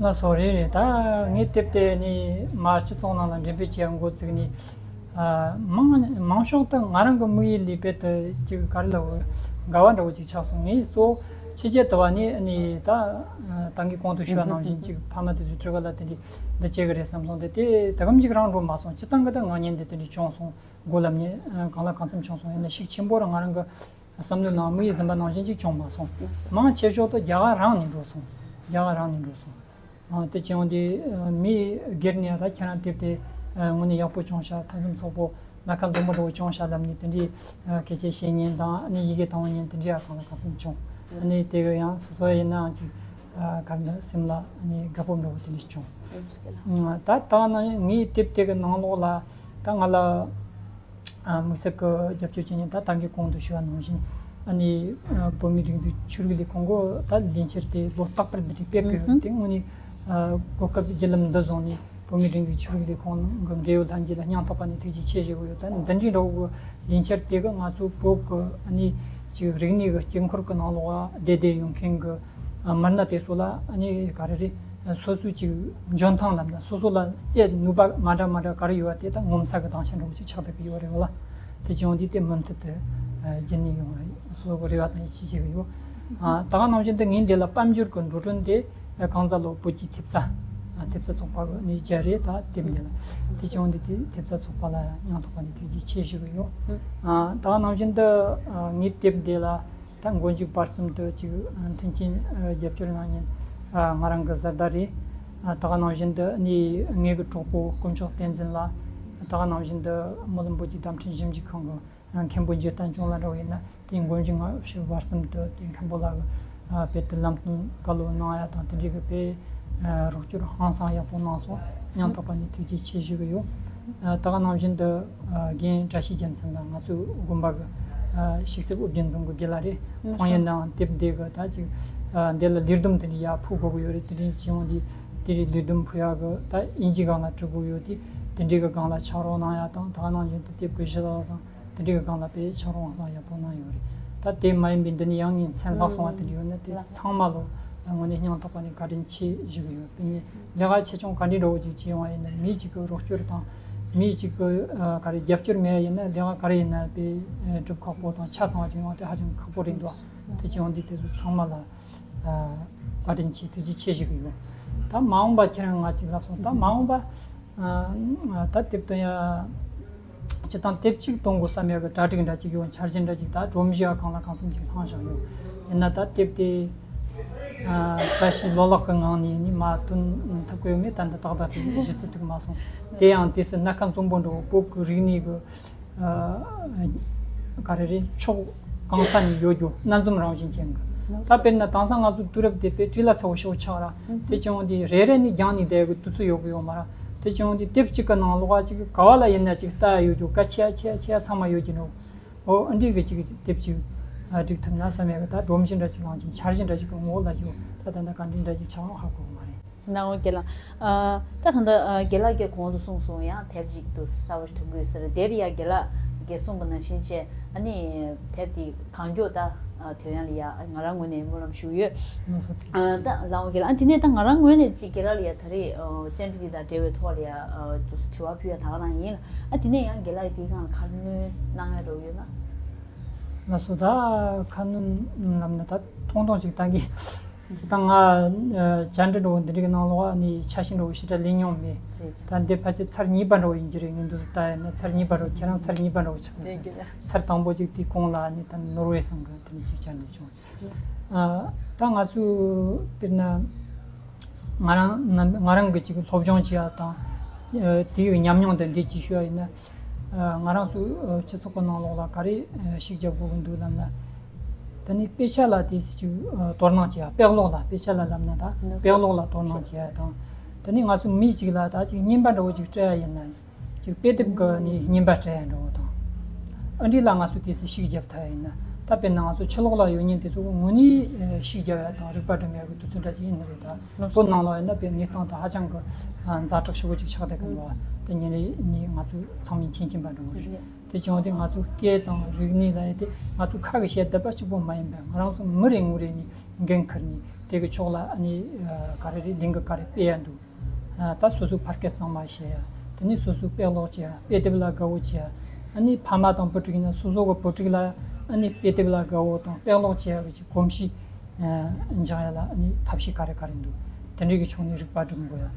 ལགས་སོ། རེད་རེད། ད་ངས་དེབ་དེ་ནི་མར་སྤྱི་ཚོགས་ནང་ལ་འགྲེམས་སྤེལ་བྱེད་ཡ་འགོ་བཙུགས་ནས། ཨ། མང་མང་ཤོས་དེ་ང་རང་གི་དམིགས་ཡུལ་ལས་རྦད་དེ་ཅིག་ག་རེ་ལབ་དགོས། འགལ་བ་འདྲ་བོ་ཅིག་ཆགས་སོང་། ངས་གཙོ་བོ་ཕྱི་རྒྱལ་དུ་བ་ནས་ནི་ད་ད་གིན་གོང་དུ་ཞུས་པ་ནང་བཞིན་ཅིག་ཕ་མ་དེ་ཚོས་སྤྲུལ་སྐུ་ལ་དེ་འདྲ་འདི་བྱེད་གི་རེད་བསམ་སོང་། དེ་དེ་ད་གམ་ཅིག་རང་འགྲོ་མ་སོང་། སྤྱིར་བཏང་གི་ད་ང་ཉན་དེ་དེ་འདྲ་བྱུང་སོང་། མགོ་ལབ་ནས་གང་ལ་གང་འཚམ་བྱུང་སོང་། ཡིན་ན་ཤུགས་ཆེན་པོ་རང་ང་རང་གི་བསམ་བློའི་ནང་དམིགས་ཡུལ་ཟིན་པ་ནང་བཞིན་ཅིག་བྱུང་མ་སོང་། མང་ཆེ་ཤོས་དེ་རྒྱ་གར་རང་ནས་འགྲོ་སོང་། རྒྱ་གར་རང་ནས་འགྲོ་སོང་། ཨ། དེ་བྱུང་དུས་མི་སྒེར་ནས་ད་ཁྱེད་རང་དེབ་དེ་ དངོས་གནས་ཡག་པོ་བྱུང་ཤག་ཐབས་ལམ་སོག་པོ་སྣ་ཁ་འཛོམས་པོ་འདྲ་བོ་བྱུང་ཤག་ལབ་ནས་དེ་འདྲའི་སྐད་ཆ་བཤད་མཁན་དང་ཨ་ནི་ཡི་གེ་དང་པོ་ཉིན་དེ་འདྲའི་ཡག་གང་ལ་གང་འཚམ་བྱུང་། ཨ་ནི་དེ་གི་ཡང་སོ་སོ་ཡིན་ནའང་ཅིག་ག་རེ་སེམས་ལ་ཨ་ནི་དགའ་པོ་འདྲ་བོ་དེ་འདྲ་བྱུང་། ད་ད་ནང་ངའི་དེབ་དེ་གི་ནང་ལོགས་ལ་ད་ང་ལ་དམིགས་བསལ་གྱི་རྒྱབ་སྐྱོར་བྱེད་མཁན་ད་ད་གིན་གོང་དུ་ཞུས་པ་ནང་བཞིན་ཨ་ནི་བོད་མིའི་སྒྲིག་འཛུགས་ཆོས་རིག་ལས་ཁུངས་གི་ད་ལས་འཆར་དེ་ལོ་རྟག་པར་འདི་འདྲའི་སྤེལ་གི་ཡོད་དེ་དངོས་གནས་གོ་སྐབས་བརྒྱུད་ལམ་འདི་བཟུང་ནས་བོད་མིའི་སྒྲིག་འཛུགས་ཆོས་རིག་ལས་ཁུངས་གི་འབྲེལ་ཡོད་ལྷན་རྒྱས་ལ་སྙིང་ཐག་པ་ནས་ཐུགས་རྗེ་ཆེ་ཞུ་གི་ཡོད། ད་འདི་འདྲའི་འདྲ་བོ་གི་ལས་འཆར་དེ་གི་ང་ཚོ་བོད་གི་ཨ་ནི་ཅིག་རིག་གནས་གི་དཀྱིལ་འཁོར་གི་ནང་ལོགས་བསྡད་བསྡད་ཡོང་མཁན་གི་མི་སྣ་དེ་ཚོ་ལ་ཨ་ནི་ག་རེ་རེད། སོ་སོའི་ཅིག་འཇོན་ཐང་ལབ་ན་སོ་སོ་ལ་རྩལ་ནུས་པ་མ་འདྲ་མ་འདྲ་ག་རེ་ཡོད་པ་དེ་དག་ངོ་མཚར་གི་སྡང་ཆ་འདྲ་བོ་ཅིག་ཆགས་བསྡད་ཀྱི་ཡོད་རེད་བ། དེ་བྱུང་དུས་དེ་མུ་མཐུད་དུ་རྒྱུན་ནས་ཡོང་བ་སོ་སོ་གི་རེ་བ་དང་ཡིད་ཆེས་བྱེད་ཀྱི་ཡོད། ད་ག་ནང་བཞིན་དུ་ངས་འདི་ལ་དཔལ་འབྱོར་གྱི་འགྲོ་གྲོན་དེ་གང་ཟག་ལོ་བོད་ཀྱི་ཐེབས་རྩ་ཐེབས་རྩ་ཚོགས་པ་གི་ནས་སྦྱར་རེད། ད་དེབ་འདི་ལ་དེ་བྱུང་དུས་དེ་ཐེབས་རྩ་ཚོགས་པ་ལ་སྙིང་ཐག་པ་ནས་ཐུགས་རྗེ་ཆེ་ཞུ་གི་ཡོད། ད་ག་ནང་བཞིན་དུ་ངའི་དེབ་འདི་ལ། ད་མགོ་མཇུག་བར་གསུམ་དུ་ཅིག་མཐུན་རྐྱེན་རྒྱབ་སྐྱོར་གནང་མཁན་ང་རང་གི་བཟའ་ཟླ་རེད། ད་ག་ནང་བཞིན་དུ་ནི་ངེད་ཀྱི་གྲོགས་པོ་དཀོན་མཆོག་བསྟན་འཛིན་ལགས། ད་ག་ནང་བཞིན་དུ་སྨོན་ལམ་བོད་ཀྱི་བརྡ་འཕྲིན་ཞིབ་འཇུག་ཁང་གི་མཁན་པོ་འཇུ་བསྟན་སྐྱོང་ལགས་འདྲ་བོ་ཡིན་ན་དེ་མགོ་མཇུག་སྔ་ཕྱི་བར་གསུམ་དུ་དེ་མཁན་པོ་ལགས་ཀྱི་དཔེ་དེབ་ལམ་སྟོན་བཀའ་སློབ་གནང་ཡ་དང་དེ་འདྲའི་གི་དཔེ་རོགས་སྐྱོར་ཧང་སང་ཡག་པོ་གནང་སོང་། སྙིང་ཐག་པ་ནས་ཐུགས་རྗེ་ཆེ་ཞུ་གི་ཡོད། ད་ག་ནང་བཞིན་དུ་རྒན་བཀྲ་ཤིས་རྒྱལ་མཚན་དང་ང་ཚོའི་དགོན་པ་གི་ཤིག་གསེབ་ཨོ་རྒྱན་རྫོང་གི་དགེ་ལགས་རེད། ཁོང་ཡིན་ནའང་དེབ་འདི་གི་ད་ཅིག་འདི་ལ་ལས་བསྡོམས་དེ་འདྲ་ཡར་ཕུལ་དགོས་ཀྱི་ཡོད་རེད། དེ་འདྲའི་བྱེད་ཡོང་དུས་དེ་རིགས་ལས་བསྡོམས་ཕུལ་ཡག་གི་ད་དབྱིན་ཇིའི་སྒང་ལ་འབྲི་དགོས་ཡོད་དུས་དེ་འདྲའི་གི་སྒང་ལ་ཕྱག་རོགས་གནང་ཡག་དང་ད་ག་ནང་བཞིན་དུ་དེབ་གི་གཞི་ལ་དང་། དེ་འདྲའི་སྒང་ལ་དཔེ་ཕྱག་རོགས་ཧང་སང་ཡག་པོ་གནང་ཡོད་རེད། ད་དེ་མ་ཡིན་པའི་འདི་ནས་ཡང་ངས་མཚན་ལྷག་སོང་བ་དེ་འདྲ་ཡོད་ན་དེ་ཚང་མ་ལོ་དངོས་གནས་སྙིང་ཐག་པ་ནས་བཀའ་དྲིན་ཆེ་ཞུ་གི་ཡོད། དཔེར་ན་ལས་ཀ་ཆེ་ཆུང་ག་འདྲའི་འདྲ་བོ་ཅིག་བྱས་ཡོང་བ་ཡིན་ན་མི་གཅིག་གི་རོགས་སྐྱོར་དང་མི་གཅིག་གི་ག་རེ་རྒྱབ་སྐྱོར་མེད་ཡིན་ན་ལས་ཀ་ག་རེ་ཡིན་ན་དཔེ་སྒྲུབ་ཁག་པོ་དང་ཆ་ཚང་བ་ཅིག་ཡོང་བ་དེ་ཧ་ཅང་ཁག་པོ་རེད་འདུག་དེ་བྱས་ཡོང་དུས་དེ་ཚོ་ཚང་མ་ལ་བཀའ་དྲིན་ཆེ་ཐུགས་རྗེ་ཆེ་ཞུ་གི་ཡོད། ད་མ་འོངས་པ་ཁྱེད་རང་ང་ཅིག་ལབ་སོང་། ད་མ་འོངས་པ། ད་དེབ་སྟོན་ཡ། སྤྱི་བཏང་དེབ་གཅིག་གཏོང་དགོས་བསམ་ཡ་གི་གྲ་སྒྲིག་འདྲ་ཅིག་ཡོད། འཆར་གཞི་འདྲ་ཅིག་ད་སྒྲོམ་གཞི་ཡ་གང་ལ་གང་འཚམ་ཅིག་བསླངས་བཞག་ཡོད། ཡིན་ན་ད་དེབ་དེ་བཀྲ་ཤིས་ལོ་ལེགས་ཀྱི་ངང་ནས་ནི་མ་ཐོན་ཐུབ་ཀྱི་ཡོད་མེད་ད་འདི་ཏག་ཏག་ཅིག་གཞི་རྩ་ཐུག་མ་སོང་། དེ་ཡང་དེ་སུ་སྣ་ཁ་འཛོམས་པོ་འགྲོ་བོད་ཀྱི་རིག་གནས་ཀྱི་ག་རེ་རེད། ཕྱོགས་གང་ས་ནས་ཡོད་རྒྱུ་སྣ་འཛོམས་རང་བཞིན་ཅན་གྱི། ད་དཔེར་ན་དེང་སང་ང་ཚོ་དུས་རབས་དེ་དཔེ་བྲེལ་ལ་ཚ་བོ་ཞེ་བོ་ཆགས་ར། དེ་བྱུང་དུས་རེ་རེ་ནས་རྒྱང་ནས་བསྡད་གི་དུས་ཚོད་ཡོད་གི་ཡོད་མ་ར། དེ་བྱུང་དུས་དེབ་གཅིག་གི་ནང་ལོགས་ཀ་ཅིག་ག་བ་ལ་ཡིན་ན་ཅིག་ལྟ་ཡ་ཡོད་རྒྱུ་ག་ཆེ་ཡ་ཆེ་ཡ་ཆེ་ཡ་ཚང་མ་ཡོད་ཀྱི་འགྲོ། འོ་ཨ་འདྲི་གི་ཅིག་དེབ་ཅིག་སྒྲིག་ཐུབ་ན་བསམ་ཡ་གི་ད་སྒྲོམ་གཞི་འདྲ་ཅིག་ལངས་ཅིང་འཆར་གཞི་འདྲ་ཅིག་གི་ངོ་ལ་ཡོད། ད་ད་ལྟ་ག་འདྲི་འདྲ་ཅིག་ཆགས་ཡོང་ཧ་གོ་གི་མ་རེད། ནང་རྒྱལ་ལ། ཨ། ད་ད་ལྟ་ཨ་རྒན་ལགས་ཀྱིས་གོང་དུ་གསུངས་སོང་ཡང་དེབ་ཅིག་ཏུ་གསར་བ་ཐོན་དགོས་ཟེར། དེར་ཡང་རྒན་ལགས་ཀྱིས་གསུངས་པ་ནང་བཞིན་བྱས་ཨ་ནི་དེབ་དེ་གང་མགྱོགས་ད་ཨ་ཐོན་ཡག་ལ་ཡ་ང་རང་ངོས་ནས་སྨོན་ལམ་ཞུ་ཡོད། ལགས་སོ། ཐུགས་རྗེ་ཆེ། ཨ་ད་ལགས་འོ་རྒན་ལགས། ཨ་དེ་ནས་ད་ང་རང་ངོས་ནས་ཅིག་རྒན་ལགས་ལ་ཡ་ད་རེས་ཨ་བཅར་འདྲི་དེ་དང་འབྲེལ་བའི་ཐོག་ལ་ཡ་ཨ་ཏུ་དྲི་བ་ཕུལ་ཡ་ད་ག་རང་ཡིན་ལ། ཨ་དེ་ནས་ཡང་རྒན་ལགས་ཀྱིས་དེའི་སྒང་ལ་ཁ་སྣོན་གནང་ཡ་འདྲ་བོ་ཡོད་ན། ལགས་སོ། ད་ཁ་སྣོན་ལབ་ན་ད་ཐུང་ཐུང་ཅིག་ད་གི་ད་ང་བཅར་འདྲི་འདྲ་བོ་འདི་འདྲ་གི་ནང་ལོགས་ནས་ཆ་ཤས་འདྲ་བོ་ཞེ་དྲག་ལེན་མྱོང་མེད། རེད། ད་འདི་ཕལ་ཆེར་ཚར་གཉིས་པ་འདྲ་བོ་ཡིན་གྱི་རེད། ངས་འདུག་སེ་ལྟ་ཡ་ན་ཚར་གཉིས་པ་འདྲ་བོ། ཁྱེད་རང་ཚར་གཉིས་པ་འདྲ་བོ་ཆགས་ཡོད་ས་རེད། ཚར་དང་པོ་ཅིག་དེའི་གོང་ལ་ནི་ད་ནོར་ཝེ་སང་གི་དེ་འདྲ་ཅིག་བཅར་འདྲི་བྱུང་། ཨ། ད་ང་ཚོས་དཔེར་ན་ང་རང་ང་རང་གི་ཅིག་སློབ་སྦྱོང་བྱེད་ཡ་དང་། ཨ། དེའི་ཉམས་མྱོང་དང་འབྲེལ་གྱིས་ཞུ་ཡ་ཡིན་ན། ཨ། ང་རང་ཚོའི་སྤྱི་ཚོགས་ཀྱི་ནང་ལོགས་ལ་ག་རེ་ཤུགས་རྒྱབ་དགོས་ཀྱི་འདུག་ལབ་ན། དེ་ནི་དཔེ་ཆ་ལ་དེ་ཅིག་དོ་སྣང་བྱེད་ཡ། དཔེ་ཀློག་ལ། དཔེ་ཆ་ལ་ལབ་ན་ད་དཔེ་ཀློག་ལ་དོ་སྣང་བྱེད་ཡ་དང་། དེ་ནི་ང་ཚོ་མི་གཅིག་ལ་ད་ཅིག་རྔན་པ་འདྲ་བོ་ཅིག་སྤྲད་ཡ་ཡིན་ན། ཅིག་དཔེ་དེབ་ཀྱི་ནི་རྔན་པ་སྤྲད་ཡ་འདྲ་བོ་དང་། ཨ་འདྲི་ལ་ང་ཚོ་དེ་ཚོ་ཤུགས་རྒྱབ་ཐུབ་ཡ་ཡིན་ན། ད་དཔེར་ན་ང་ཚོ་ཕྱི་ལོགས་ལ་ཡོད་མཁན་དེ་ཚོ་དངོས་གནས་ཤུགས་རྒྱབ་ཡ་དང་རིག་པ་སྒྲིམ་ཡ་གི་དུས་ཚོད་འདྲ་ཅིག་ཡིན་ནི་རེད། ད་བོད་ནང་ལོགས་ཡིན་ན་དཔེ་གནས་སྟངས་དང་ཧ་ཅང་གི་ཛ་དྲག་ཞེ་པོ་ཅིག་ཆགས་བསྡད་ཀྱི་འདུག་བ། དེ་ཉིན་རེ་ནི་ང་ཚོ་ཚང་མས་མཁྱེན་མཁྱེན་པ་འདྲ་བོ་རེད། དེ་བྱུང་སྟེ་ང་ཚོ་སྐད་དང་རིག་གནས་ལ་ཡ་དེ་ང་ཚོ་ཁ་གིས་བཤད་བསྡད་པ་གཅིག་པོ་མ་ཡིན་པར་ང་རང་ཚོ་མི་རེ་ངོ་རེ་ནས་འགན་འཁུར་ནས་དེ་གི་ཕྱོགས་ལ་ཨ་ནི་ག་རེ་རེད། ལས་འགུལ་ག་རེ་སྤེལ་ཡ་འདུག་ད་སོ་སོའི་ཕ་སྐད་གཙང་མ་བཤད་ཡ། དེ་ནས་སོ་སོའི་དཔེ་ཀློག་བྱེད་ཡ། དཔེ་དེབ་ལ་དགའ་བོ་བྱེད་ཡ། ཨ་ནི་ཕ་མ་དང་བུ་ཕྲུག་ཡིན་ན་སོ་སོ་གི་བུ་ཕྲུག་ལ་ཨ་ནི་དཔེ་དེབ་ལ་དགའ་བོ་དང་དཔེ་ཀློག་བྱེད་ཡ་གི་ཅིག་གོམས་གཤིས་འཇགས་ཡ་ལ་ཨ་ནི་ཐབས་ཤེས་ག་རེ་ག་རེ་འདུག་དེ་འདྲའི་གི་ཕྱོགས་ནས་རིག་པ་སྒྲིམ་དགོས་ཡ།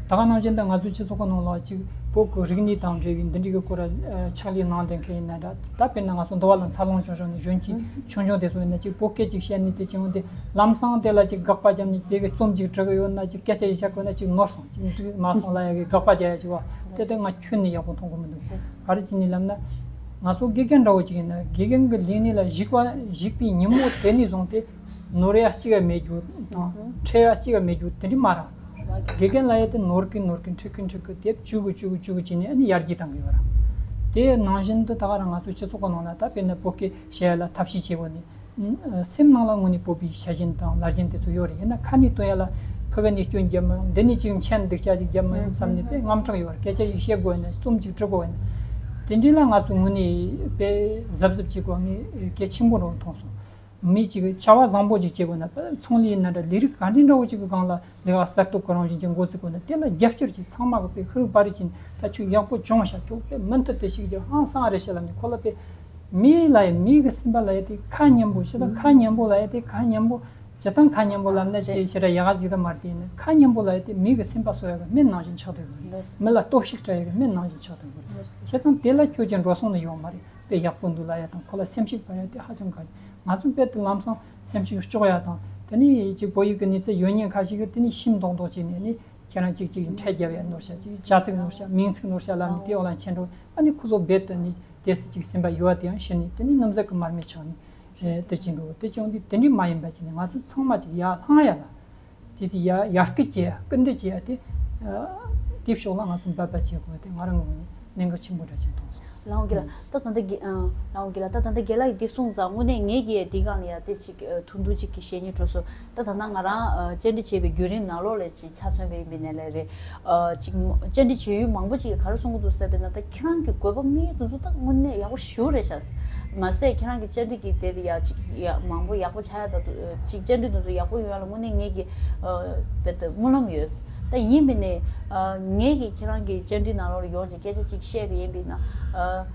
ད་ག་ནང་བཞིན་དུ་ང་ཚོའི་སྤྱི་ཚོགས་ཀྱི་ནང་ལ་ཅིག་བོད་ཀྱི་རིག་གནས་དང་འབྲེལ་བའི་འདི་འདྲའི་གི་སྐོར་ལ་ཕྱག་ལས་གནང་བསྡད་མཁན་ཡིན་ན་འདྲ། ད་དཔེར་ན་ང་ཚོ་འདི་བ་ལ་འཚར་ལོངས་བྱུང་བྱུང་ནས་གཞོན་སྐྱེས་ཆུང་ཆུང་དེ་ཚོ་ཡིན་ན་ཅིག་བོད་སྐད་ཅིག་བཤད་ནས་དེ་བྱུང་སྟེ་ལམ་སང་དེ་ལ་ཅིག་དགག་པ་བརྒྱབ་ནས་དེ་གི་རྩོམ་ཅིག་འབྲི་གི་ཡོད་ན་ཅིག་སྐད་ཆ་ཞིག་བཤད་དགོས་ན་ཅིག་ནོར་སོང་། ཅིག་འགྲིག་མ་སོང་ལབ་ཡ་གི་དགག་པ་རྒྱག་ཡ་ཅིག་བ་དེ་དེ་ང་ཁྱོན་ནས་ཡག་པོ་མཐོང་གི་མི་འདུག་ག་རེ་བྱས་ནས་ལབ་ན། ང་ཚོ་དགེ་རྒན་འདྲ་བོ་ཅིག་ཡིན་ན་དགེ་རྒན་གྱི་ལས་གནས་ལ་ཞུགས་པ་ཞུགས་པའི་ཉིན་མོ་དེ་ནས་བཟུང་སྟེ་ནོར་ཡ་གཅིག་ཡ་མེད་རྒྱུ་དང་ཧུམ། འཕྲད་ཡ་གཅིག་ཡ་མེད་རྒྱུ་དེ་འདྲ་མ་རེད། དགེ་རྒན་ལབ་ཡ་དེ་ནོར་གི་ནོར་གི་འཕྲོད་གི་འཕྲོད་གི་དེ་བཅུག་གི་བཅུག་གི་བཅུག་གི་བྱས་ནས་ཨ་ནི་ཡར་རྒྱས་བཏང་གི་ཡོད་རེད། དེ་ནང་བཞིན་དུ་ད་ག་རང་ང་ཚོའི་སྤྱི་ཚོགས་ཀྱི་ནང་ན་ད་དཔེར་ན་བོད་སྐད་བཤད་ཡ་ལ་ཐབས་ཤེས་བྱེད་དགོས་ནི། སེམས་ནང་ལ་དངོས་གནས་བོད་པའི་ཤ་ཞེན་དང་ལར་ཞེན་དེ་ཚོ་ཡོད་རེད། ཡིན་ན་ཁ་ནས་བཏོན་ཡ་ལ་ཕ་གི་ནས་སྐྱོན་རྒྱབ་མི་འདི་ནས་ཅིག་མཆན་འདུག་ཅག་ཅིག་རྒྱབ་མི་བསམ་ནས་དཔེ་དངངས་སྐྲག་ཡོད་རེད། སྐད་ཆ་ཞིག་བཤད་དགོས་ཡིན་ན་རྩོམ་ཅིག་འབྲི་དགོས་ཡིན་ན། དེ་འདྲ་ལ་ང་ཚོ་དངོས་གནས་དཔེ་གཟབ་གཟབ་བྱེད་དགོས་ངས་གལ་ཆེན་པོ་འདྲ་བོ་མཐོང་སོང་། མི་གཅིག་བྱ་བ་བཟང་པོ་ཅིག་བྱེད་དགོས་ན་ཚོང་ལས་ཡིན་ན་འདྲ་ལས་རིགས་ག་འདྲ་འདྲ་བོ་ཅིག་གི་སྒང་ལ་ལས་ཀ་གསར་གཏོད་ཀྱི་རང་བཞིན་ཅིག་འགོ་ཚུགས་དགོས་ན་དེ་ལ་རྒྱབ་སྐྱོར་ཅིག་ཚང་མ་གི་དཔེ་ཧུར་བ་རི་ཅིན་ད་ཁྱོད་ཡག་པོ་བྱུང་ཤག་ཁྱོད་དཔེ་མུ་མཐུད་དེ་ཞིག་རྒྱབ་ཧང་སང་རེད་ཤག་ལབ་ནས་ཁོ་ལ་དཔེ། མི་ལ་ཡ་མི་གི་སེམས་པ་ལ་ཡ་དེ་ཁ་སྙན་པོ་ཞེ་དྲག་ཁ་སྙན་པོ་ལ་ཡ་དེ་ཁ་སྙན་པོ་སྤྱིར་བཏང་ཁ་སྙན་པོ་ལབ་ན་ཞེ་ཞེ་དྲག་ཡག་ག་ཅིག་ད་མ་རེད། དེ་ནི་ཁ་སྙན་པོ་ལ་ཡ་དེ་མི་གི་སེམས་པ་གསོ་ཡ་གི་སྨན་ནང་བཞིན་ཆགས་བསྡད་ཡོད་རེད། མི་ལ་སྟོབས་ཤུགས་སྤྲད་ཡ་གི་སྨན་ནང་བཞིན་ཆགས་བསྡད་ཡོད་རེད། བྱས་ཙང་དེ་ལ་ཁྱོད་ཀྱི་འགྲོ་སོང་ནི་ཡོད་མ་རེད། དཔེ་ཡག་པོ་འདུག་ལབ་ཡ་དང་ཁོ་ལ་སེམས་ཤུགས་སྤར་ཡ་དེ་ཧ་ཅང་དཀའ་རེད། ང་ཚོ་དཔེ་དེ་ལམ་སང་སེམས་ཤུགས་གཅོག་ཡ་དང་དེ་ནི་ཅིག་བོད་ཡིག་གི་གནས་ཚུལ་ཡོད་མཁན་ཁ་ཤས་ཀྱིས་དེ་ནི་ཤིམ་རྡོག་རྡོག་བྱས་ནས་ནི། ཁྱེད་རང་གཅིག་གཅིག་འཕྲལ་རྒྱབ་ཡ་ནོར་ཤག་ཅིག་བྱ་ཚིག་ནོར་ཤག་མིང་ཚིག་ནོར་ཤག་ལབ་ནས་དེ་འོག་ལ་མཆན་འགྲོ། ཨ་ནི་ཁོ་ཚོ་རྦད་དེ་ནི་དེ་སྲིད་ཅིག་སེམས་པ་ཡོད་དེ་ཡང་ཤི་ནས་དེ་ནི་གནམ་ས་གི་མར་མེ་ཆགས་ནས་དེ་ཅིག་འགྲོ། དེ་ཅང་དེ་དེ་འདྲའི་མ་ཡིན་པ་ཅིག་ནས་ང་ཚོ་ཚང་མ་ཅིག་ཡར་ལྷང་ཡ་ལ་དེ་ཅིག་ཡར་ཡར་སྐུལ་བྱེད་ཡ་སྐུལ་འདེད་བྱེད་ཡ་དེ་དེ་ཕྱོགས་ལ་ང་ཚོ་འབད་པ་བྱེད་དགོས་དེ་ང་རང་གི་ངོས་ནས་གནད་འགག་ཆེན་པོ་འདྲ་ཅིག་མཐོང་སོང་། ལའོ་གི་ལ་ད་ད་ལྟ་གི་ལའོ་གི་ལ་ད་ད་ལྟ་རྒན་ལགས་ཀྱིས་འདི་གསུངས་ཙང་དངོས་གནས་ངེད་ཀྱིས་འདི་སྒང་ལ་ཡ་དེ་ཅིག་ཐུང་ཐུང་ཅིག་གི་བཤད་སྙིང་བྲོ་སོང་། ད་ད་ལྟ་ང་རང་ཨ་བཅར་འདྲི་བྱས་པའི་བརྒྱུད་རིམ་ནང་ལོགས་ལ་ཅིག་ཆ་མཚོན་པ་ཡིན་པའི་ནས་ལས་རེད། ཨ་ཅིག་བཅར་འདྲི་བྱེད་ཡུལ་མང་པོ་ཅིག་གིས་ག་རེ་གསུང་གི་འདུག་ཟེར་བས་ན་ད་ཁྱེད་རང་གི་དགོས་པ་དམིགས་ཡུལ་དེ་ཚོ་ད་དངོས་གནས་ཡག་པོ་ཞེ་པོ་རེད་ཤག་མ་ཟད་ཁྱེད་རང་གི་བཅར་འདྲི་གི་དེབ་ཡ་ཅིག་ཡ་མང་པོ་ཡག་པོ་ཆགས་ཡ་ད་དུ་ཅིག་བཅར་འདྲི་དེ་ཚོ་ཡག་པོ་ཡོང་ཡ་ལ་དངོས་གནས་ངེད་ཀྱི་ཨ་བེད་སྨོན་ལམ་ཡོད། ད་ཡིན་པའི་ནས་ཨ་ངེད་ཀྱིས་ཁྱེད་རང་གི་བཅར་འདྲི་ནང་ལོགས་ལ་ཡོང་ཅིག་སྐད་ཆ་ཅིག་བཤད་པ་ཡིན་པས་ན་ཨ།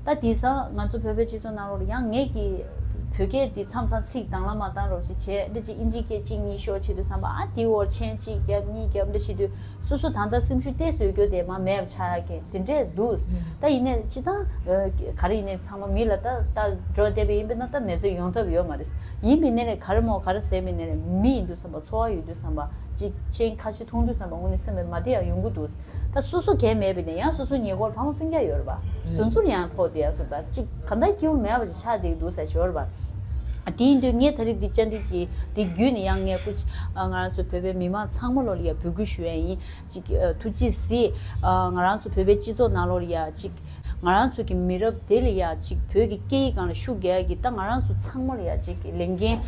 ད་དེང་སང་ང་ཚོ་བོད་པའི་སྤྱི་ཚོགས་ནང་ལོགས་ལ་ཡང་ངེད་ཀྱིས་བོད་སྐད་འདི་མཚམས་མཚམས་ཚིག་དང་བླངས་མ་བཏང་རོགས་ཞེས་བྱས་འདི་ཅིག་ཨིན་ཇིའི་སྐད་གཅིག་གཉིས་ཤོག་བྱེད་དུས་བསམ་པ་ཨ་དེའི་འོག་མཆན་གཅིག་བརྒྱབ་གཉིས་བརྒྱབ་འདི་བྱེད་དུས་སོ་སོ་ད་ལྟ་སེམས་ཤུགས་ཏོག་ཙམ་ཡོད་རྒྱུ་དེ་མ་མེད་པ་ཆགས་ཡ་གི་དེ་འདྲས་འདུག་ད་ཡིན་ནའི་སྤྱི་བཏང་ག་རེ་ཡིན་ནའི་ཚང་མ་མི་ལ་ད་ད་འགྲོ་བསྡད་པ་ཡིན་པས་ན་ད་མི་ཚེ་ཡོང་ཐབས་ཡོད་མ་རེད། ཡིན་པའི་ནས་ལས་ག་རེ་མོ་ག་རེ་ཟེར་མི་ནས་ལས་མི་ཡིན་དུས་བསམ་པ་འཚོ་བ་ཡོད་དུས་བསམ་པ་ཅིག་མཆན་ཁ་ཤས་མཐོང་དུས་བསམ་པ་དངོས་གནས་སེམས་ལ་མ་བདེ་ཡང་ཡོང་གི་འདུག་ད་སོ་སོ་གས་མེད་པའི་ནས་ཡང་སོ་སོ་ཉེ་འཁོར་ཕ་མ་སྤུན་ཀྱག་ཡོད་རེད་པ། དེ་ཚོར་ཡང་ཕོག་བསྡད་ཡ་སོ་ད་ཅིག་ག་འདྲ་སྐྱིད་པོ་མེད་པ་ཅིག་ཆགས་བསྡད་ཀྱི་འདུག་ཟེར་ཞོར་བ། དེ་ཡིན་དུས་ངས་ད་རེས་འདི་བཅར་འདྲི་གི་འདི་བརྒྱུད་ནས་ཡང་ངས་སྐུ་མཁྱེན་ང་རང་ཚོ་བོད་པའི་མི་མང་ཚང་མ་ལོ་ལ་ཡ་འབོད་སྐུལ་ཞུ་ཡ་ཡིན། ཅིག་ཐུགས་རྗེ་གཟིགས། ང་རང་ཚོ་བོད་པའི་སྤྱི་ཚོགས་ནང་ལོགས་ལ་ཡ་ཅིག་ང་རང་ཚོ་གི་མི་རབས་དེ་ལ་ཡ་ཅིག་བོད་ཀྱི་སྐད་ཡིག་སྒང་ལ་ཤུགས་རྒྱག་ཡ་གི་ད་ང་རང་ཚོ་ཚང་མ་ལ་ཡ་ཅིག་ལས་འགན་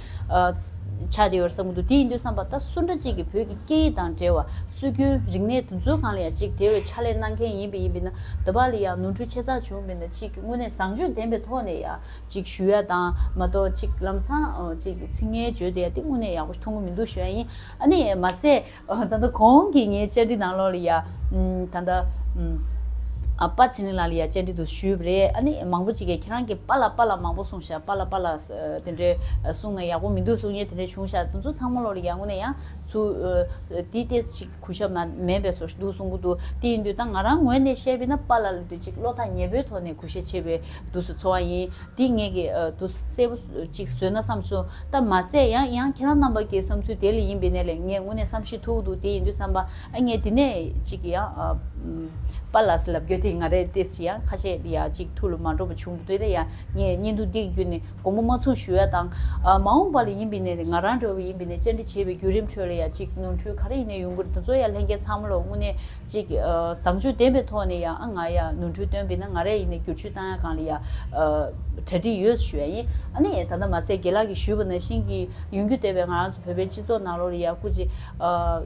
ཆགས་བསྡད་ཡོད་བསམ་གྱི་འདུག་དེ་ཡིན་དུས་བསམ་པ་ད་སུ་འདྲ་ཅིག་གི་བོད་ཀྱི་སྐད་ཡིག་དང་འབྲེལ་བ་སྲོལ་རྒྱུན་རིག་གནས་དེ་ཚོའི་སྒང་ལ་ཡ་ཅིག་འབྲེལ་བའི་ཕྱག་ལས་གནང་མཁན་ཡིན་པ་ཡིན་པས་ན་དེ་བ་ལ་ཡ་ནོར་འཁྲུལ་ཆེ་ཙག་བྱུང་བས་ན་ཅིག་དངོས་གནས་བཟང་སྤྱོད་ལྡན་པའི་ཐོག་ནས་ཡ་ཅིག་ཞུ་ཡ་དང་མ་གཏོགས་ཅིག་ལམ་སང་ཅིག་ཚིག་ངན་བརྗོད་བསྡད་ཡ་དེ་དངོས་གནས་ཡག་པོ་མཐོང་གི་མི་འདུག་ཞུ་ཡ་ཡིན། ཨ་ནི་མ་ཟད། ད་ལྟ་གོང་གི་ངའི་བཅར་འདྲི་ནང་ལོགས་ལ་ཡ། ད་ལྟ་ཨ་པ་ཚེ་རིང་ལགས་ལ་ཡ་བཅར་འདྲི་དུ་ཞུས་པ་རེད། ཨ་ནི་མང་པོ་ཅིག་གིས་ཁྱེད་རང་གིས་པཱ་ལགས་པཱ་ལགས་མང་པོ་གསུངས་ཤག་པཱ་ལགས་པཱ་ལགས་དེ་འདྲའི་གསུངས་ན་ཡག་པོ་མི་འདུག་གསུངས་མཁན་དེ་འདྲ་བྱུང་ཤག་དེ་ཚོ་ཚང་མ་ལོགས་ལ་ཡ་དངོས་གནས་ཡང་ཚུ་དེ་ཏོག་ཙམ་ཅིག་གུས་ཞབས་མ་མེད་པའི་བཟོ་ཞིག་འདུག་གསུང་གི་འདུག་དེ་ཡིན་དུས་ད་ང་རང་ངོས་ནས་བཤད་པས་ན་པཱ་ལགས་ལ་དུས་ཅིག་བློ་ཐག་ཉེ་པོའི་ཐོག་ནས་གུས་ཞབས་བྱེད་པའི་འདུག་སེ་ཚོར་བ་ཡིན། འདི་ངས་ཀྱི་ཨ་དུ་གསལ་པོ་ཅིག་བཟོས་ན་བསམ་སོང་། ད་མ་ཟད་ཡང་ཡང་ཁྱེད་རང་རྣམ་པ་གི་བསམ་ཚུལ་དེ་ལ་ཡིན་པའི་ནས་ལས་ངས་དངོས་གནས་བསམ་ཤེས་ཐུབ་འདུག་དེ་ཡིན་དུས་བསམ་པ་ཨ་ངས་འདི་ནས་ཅིག་ཡང་ཨ་པཱ་ལགས་ལབ་རྒྱུ་དེ་ང་རེ་ཏོག་ཙམ་ཡང་ཁ་ཤས་ཡ་ཅིག་ཐུགས་ལ་མ་འགྲོ་བ་བྱུང་འདུག་དེ་ལ་ཡང་ངས་བརྙན་ཐུང་འདི་གི་བརྒྱུད་ནས་དགོངས་པ་མ་ཚོམ་ཞུ་ཡ་དང་ཨ་མ་འོངས་པ་ལ་ཡིན་པའི་ནས་ལས་ང་རང་འདྲ་བོ་ཡིན་པའི་ནས་བཅར་འདྲི་བྱེད་པའི་བརྒྱུད་རིམ་ཁྲོད་ལ་ཡ་ཅིག་ནོར་འཁྲུལ་ག་རེ་ཡིན་ནས་ཡོང་གི་རེད། དེ་ཚོ་ཡ་ལྷན་རྒྱས་ཚང་མ་ལོ་དངོས་གནས། ཅིག་ཨ་བཟང་སྤྱོད་ལྡན་པའི་ཐོག་ནས་ཡང་ཨ་ང་ཡ་ནོར་འཁྲུལ་བཏོན་པས་ན་ང་རས་ཡིན་ནའི་བསྒྱུར་བཅོས་བཏང་ཡ་སྒང་ལ་ཡ་ཨ་གྲ་སྒྲིག་ཡོད་ཞུ་ཡ་ཡིན། ཨ་ནི་ད་ལྟ་མ་ཟད་རྒན་ལགས་ཀྱིས་ཞུས་པ་ནང་བཞིན་གྱི་ཡོང་རྒྱུ་བསྡད་པའི་ང་རང་ཚོ་བོད་པའི་སྤྱི་ཚོགས་ནང་ལོགས་ལ་ཡ་སྐུ་མཁྱེན་ཨ་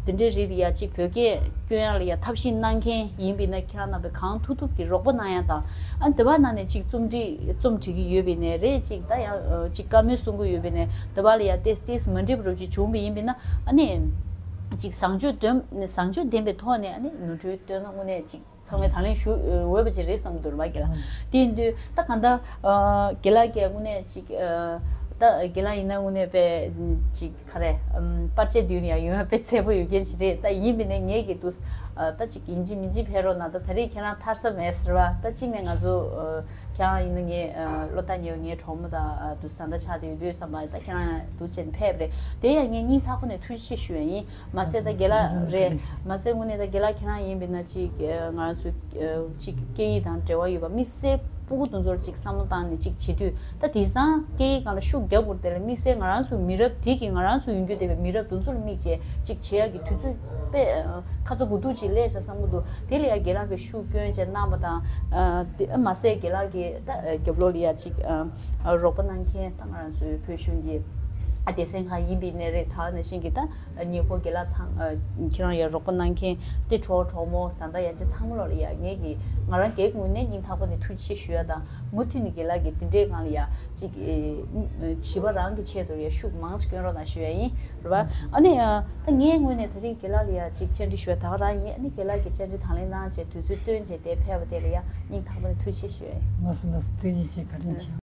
དེ་འདྲའི་རིགས་ལ་ཡ་ཅིག་བོད་སྐད་སྐྱོན་ཡ་ལ་ཡ་ཐབས་ཤེས་གནང་མཁན་ཡིན་པས་ན་ཁྱེད་རང་རྣམ་པས་གང་ཐུབ་ཐུབ་ཀྱིས་རོགས་པ་གནང་ཡ་དང་ཨ་ནི་དེ་བ་ནང་ནས་ཅིག་རྩོམ་སྒྲིག་རྩོམ་སྒྲིག་གི་ཡོད་པས་ནས་རེད་ཅིག་ད་ཡང་ཅིག་བཀའ་མོལ་གསུང་གི་ཡོད་པས་ནས་དེ་བ་ལ་ཡ་ཏེས་ཏེས་མ་འགྲིག་པ་རོབ་ཅིག་བྱུང་བ་ཡིན་པས་ན། ཨ་ནི། ཅིག་བཟང་སྤྱོད་ལྡན་བཟང་སྤྱོད་ལྡན་པའི་ཐོག་ནས་ཨ་ནི་ནོར་འཁྲུལ་བཏོན་ན་དངོས་གནས་ཅིག་ཚང་མས་དང་ལེན་ཞུ་འོས་པ་ཅིག་རེད་བསམ་གྱི་འདུག་ར་བ་གི་ལ། དེ་ཡིན་དུས་ད་གང་ལྟར་རྒན་ལགས་ཀྱིས་དངོས་གནས་ཅིག་ ད་རྒན་ལགས་ཡིན་ན་དངོས་གནས་དཔེ་ཅིག་ག་རེ་ཨམ་པར་ཆས་མདུན་ཡང་ཡོང་ཡ་དཔེ་མཛེས་པོ་ཡོད་མཁན་ཞིག་རེད། ད་ཡིན་པས་ན་ངས་ཀྱི་འདུག་ཨ་ད་ཅིག་ཡིན་གཅིག་མིན་གཅིག་ཕེབས་རོགས་གནང་། ད་ད་རེས་ཁྱེད་རང་ཐར་ས་མེད་ཟེར་བ། ད་གཅིག་ནས་ང་ཚོ་ཨ་ཁྱེད་རང་ཡིན་ན་ངའི་ཨ་བློ་ཐག་ཉེ་བའི་ངའི་གྲོགས་མོ་དང་ཨ་འདུག་བཟའ་ཟླ་ཆགས་བསྡད་ཡོད་དུས་ཙམ་པ། ད་ཁྱེད་རང་འདུག་བྱས་ནས་ཕེབས་རེད། དེ་ཡང་ངས་སྙིང་ཐག་པ་ནས་ཐུགས་རྗེ་ཆེ་ཞུ་ཡ་ཡིན། མ་ཟད་ད་རྒན་ལགས་རེད། མ་ཟད་དངོས་གནས་ད་རྒན་ལགས་ཁྱེད་རང་ཡིན་པས་ན་ཅིག་ཨ་ང་རང་ཚོ་ཨ་ཅིག་སྐད་ཡིག་དང་འབྲེལ་བ་ཡོད་པ་དམིགས་བསལ་སྤུ་གུ་དེ་ཚོར་ཅིག་བསམ་བློ་བཏང་ནས་ཅིག་བྱེད་དུས། ད་དེང་སང་སྐད་ཡིག་སྒང་ལ་ཤུགས་རྒྱབ་དགོས་རེད། དེ་ལ་དམིགས་བསལ་ང་རང་ཚོའི་མི་རབས་དེ་གི་ང་རང་ཚོ་ཡོང་རྒྱུ་དེ་བའི་མི་རབས་དེ་ཚོ་ལ་དམིགས་བྱས་ཅིག་བྱེད་ཡག་གི་དུས་ཚོད་དཔེ་ཨ་ཁ་ཚ་དགོས་གཏུགས་ཅིག་སླེབས་ཤག་བསམ་གྱི་འདུག་དེ་ལ་ཡང་རྒན་ལགས་ཀྱིས་ཤུགས་སྐྱོན་བྱས་གནང་བ་དང་། ཨ་དེ་མ་ཟད་རྒན་ལགས་ཀྱིས་ད་ཨ་རྒྱབ་ལོགས་ལ་ཡ་ཅིག་ཨ་རོགས་པ་གནང་མཁན་ད་ང་རང་ཚོའི་བོད་གཞུང་གི་ཨ་སྡེ་ཚན་ཁག་ཡིན་པའི་ནས་རེད། ད་ནང་བཞིན་གྱི་ད་ཉེ་འཁོར་རྒན་ལགས་ཚང་ཨ་ཁྱེད་རང་ཡ་རོགས་པ་གནང་མཁན་དེ་གྲོགས་གྲོགས་མོ་བཟའ་ཟླ་ཡ་ཅིག་ཚང་མ་ལོག་ལ་ཡ་ངས་ཀྱི་ང་རང་སྒེར་ངོས་ནས་སྙིང་ཐག་པ་ནས་ཐུགས་རྗེ་ཆེ་ཞུ་ཡ་དང་། མུ་མཐུད་ནས་རྒན་ལགས་ཀྱིས་དེ་འདྲའི་སྒང་ལ་ཡ་ཅིག་ཨེ་བྱིས་པ་རང་གི་ཆེད་དུ་ཡ་ཤུགས་མང་ཙམ་སྐྱོན་རོགས་གནང་ཞུ་ཡ་ཡིན། རེད་བ། ཨ་ནི་ཨ་ད་ངའི་ངོས་ནས་ད་རིང་རྒན་ལགས་ལ་ཡ་ཅིག་བཅར་འདྲི་ཞུ་ཡ་ད་ག་རང་ཡིན། ཨ་ནི་རྒན་ལགས་ཀྱིས་བཅར་འདྲི་དང་ལེན་གནང་བྱས་དུས་ཚོད་བཏོན་བྱས་དེ་ཕེབས་པ་དེ་ལ་ཡ་སྙིང་ཐག་པ་ནས་ཐུགས་རྗེ་ཆེ་ཞུ་ཡ་ཡིན། ལགས་སོ་ལགས་སོ། ཐུགས་རྗེ་ཆེ། བཀའ་དྲིན་ཆེ།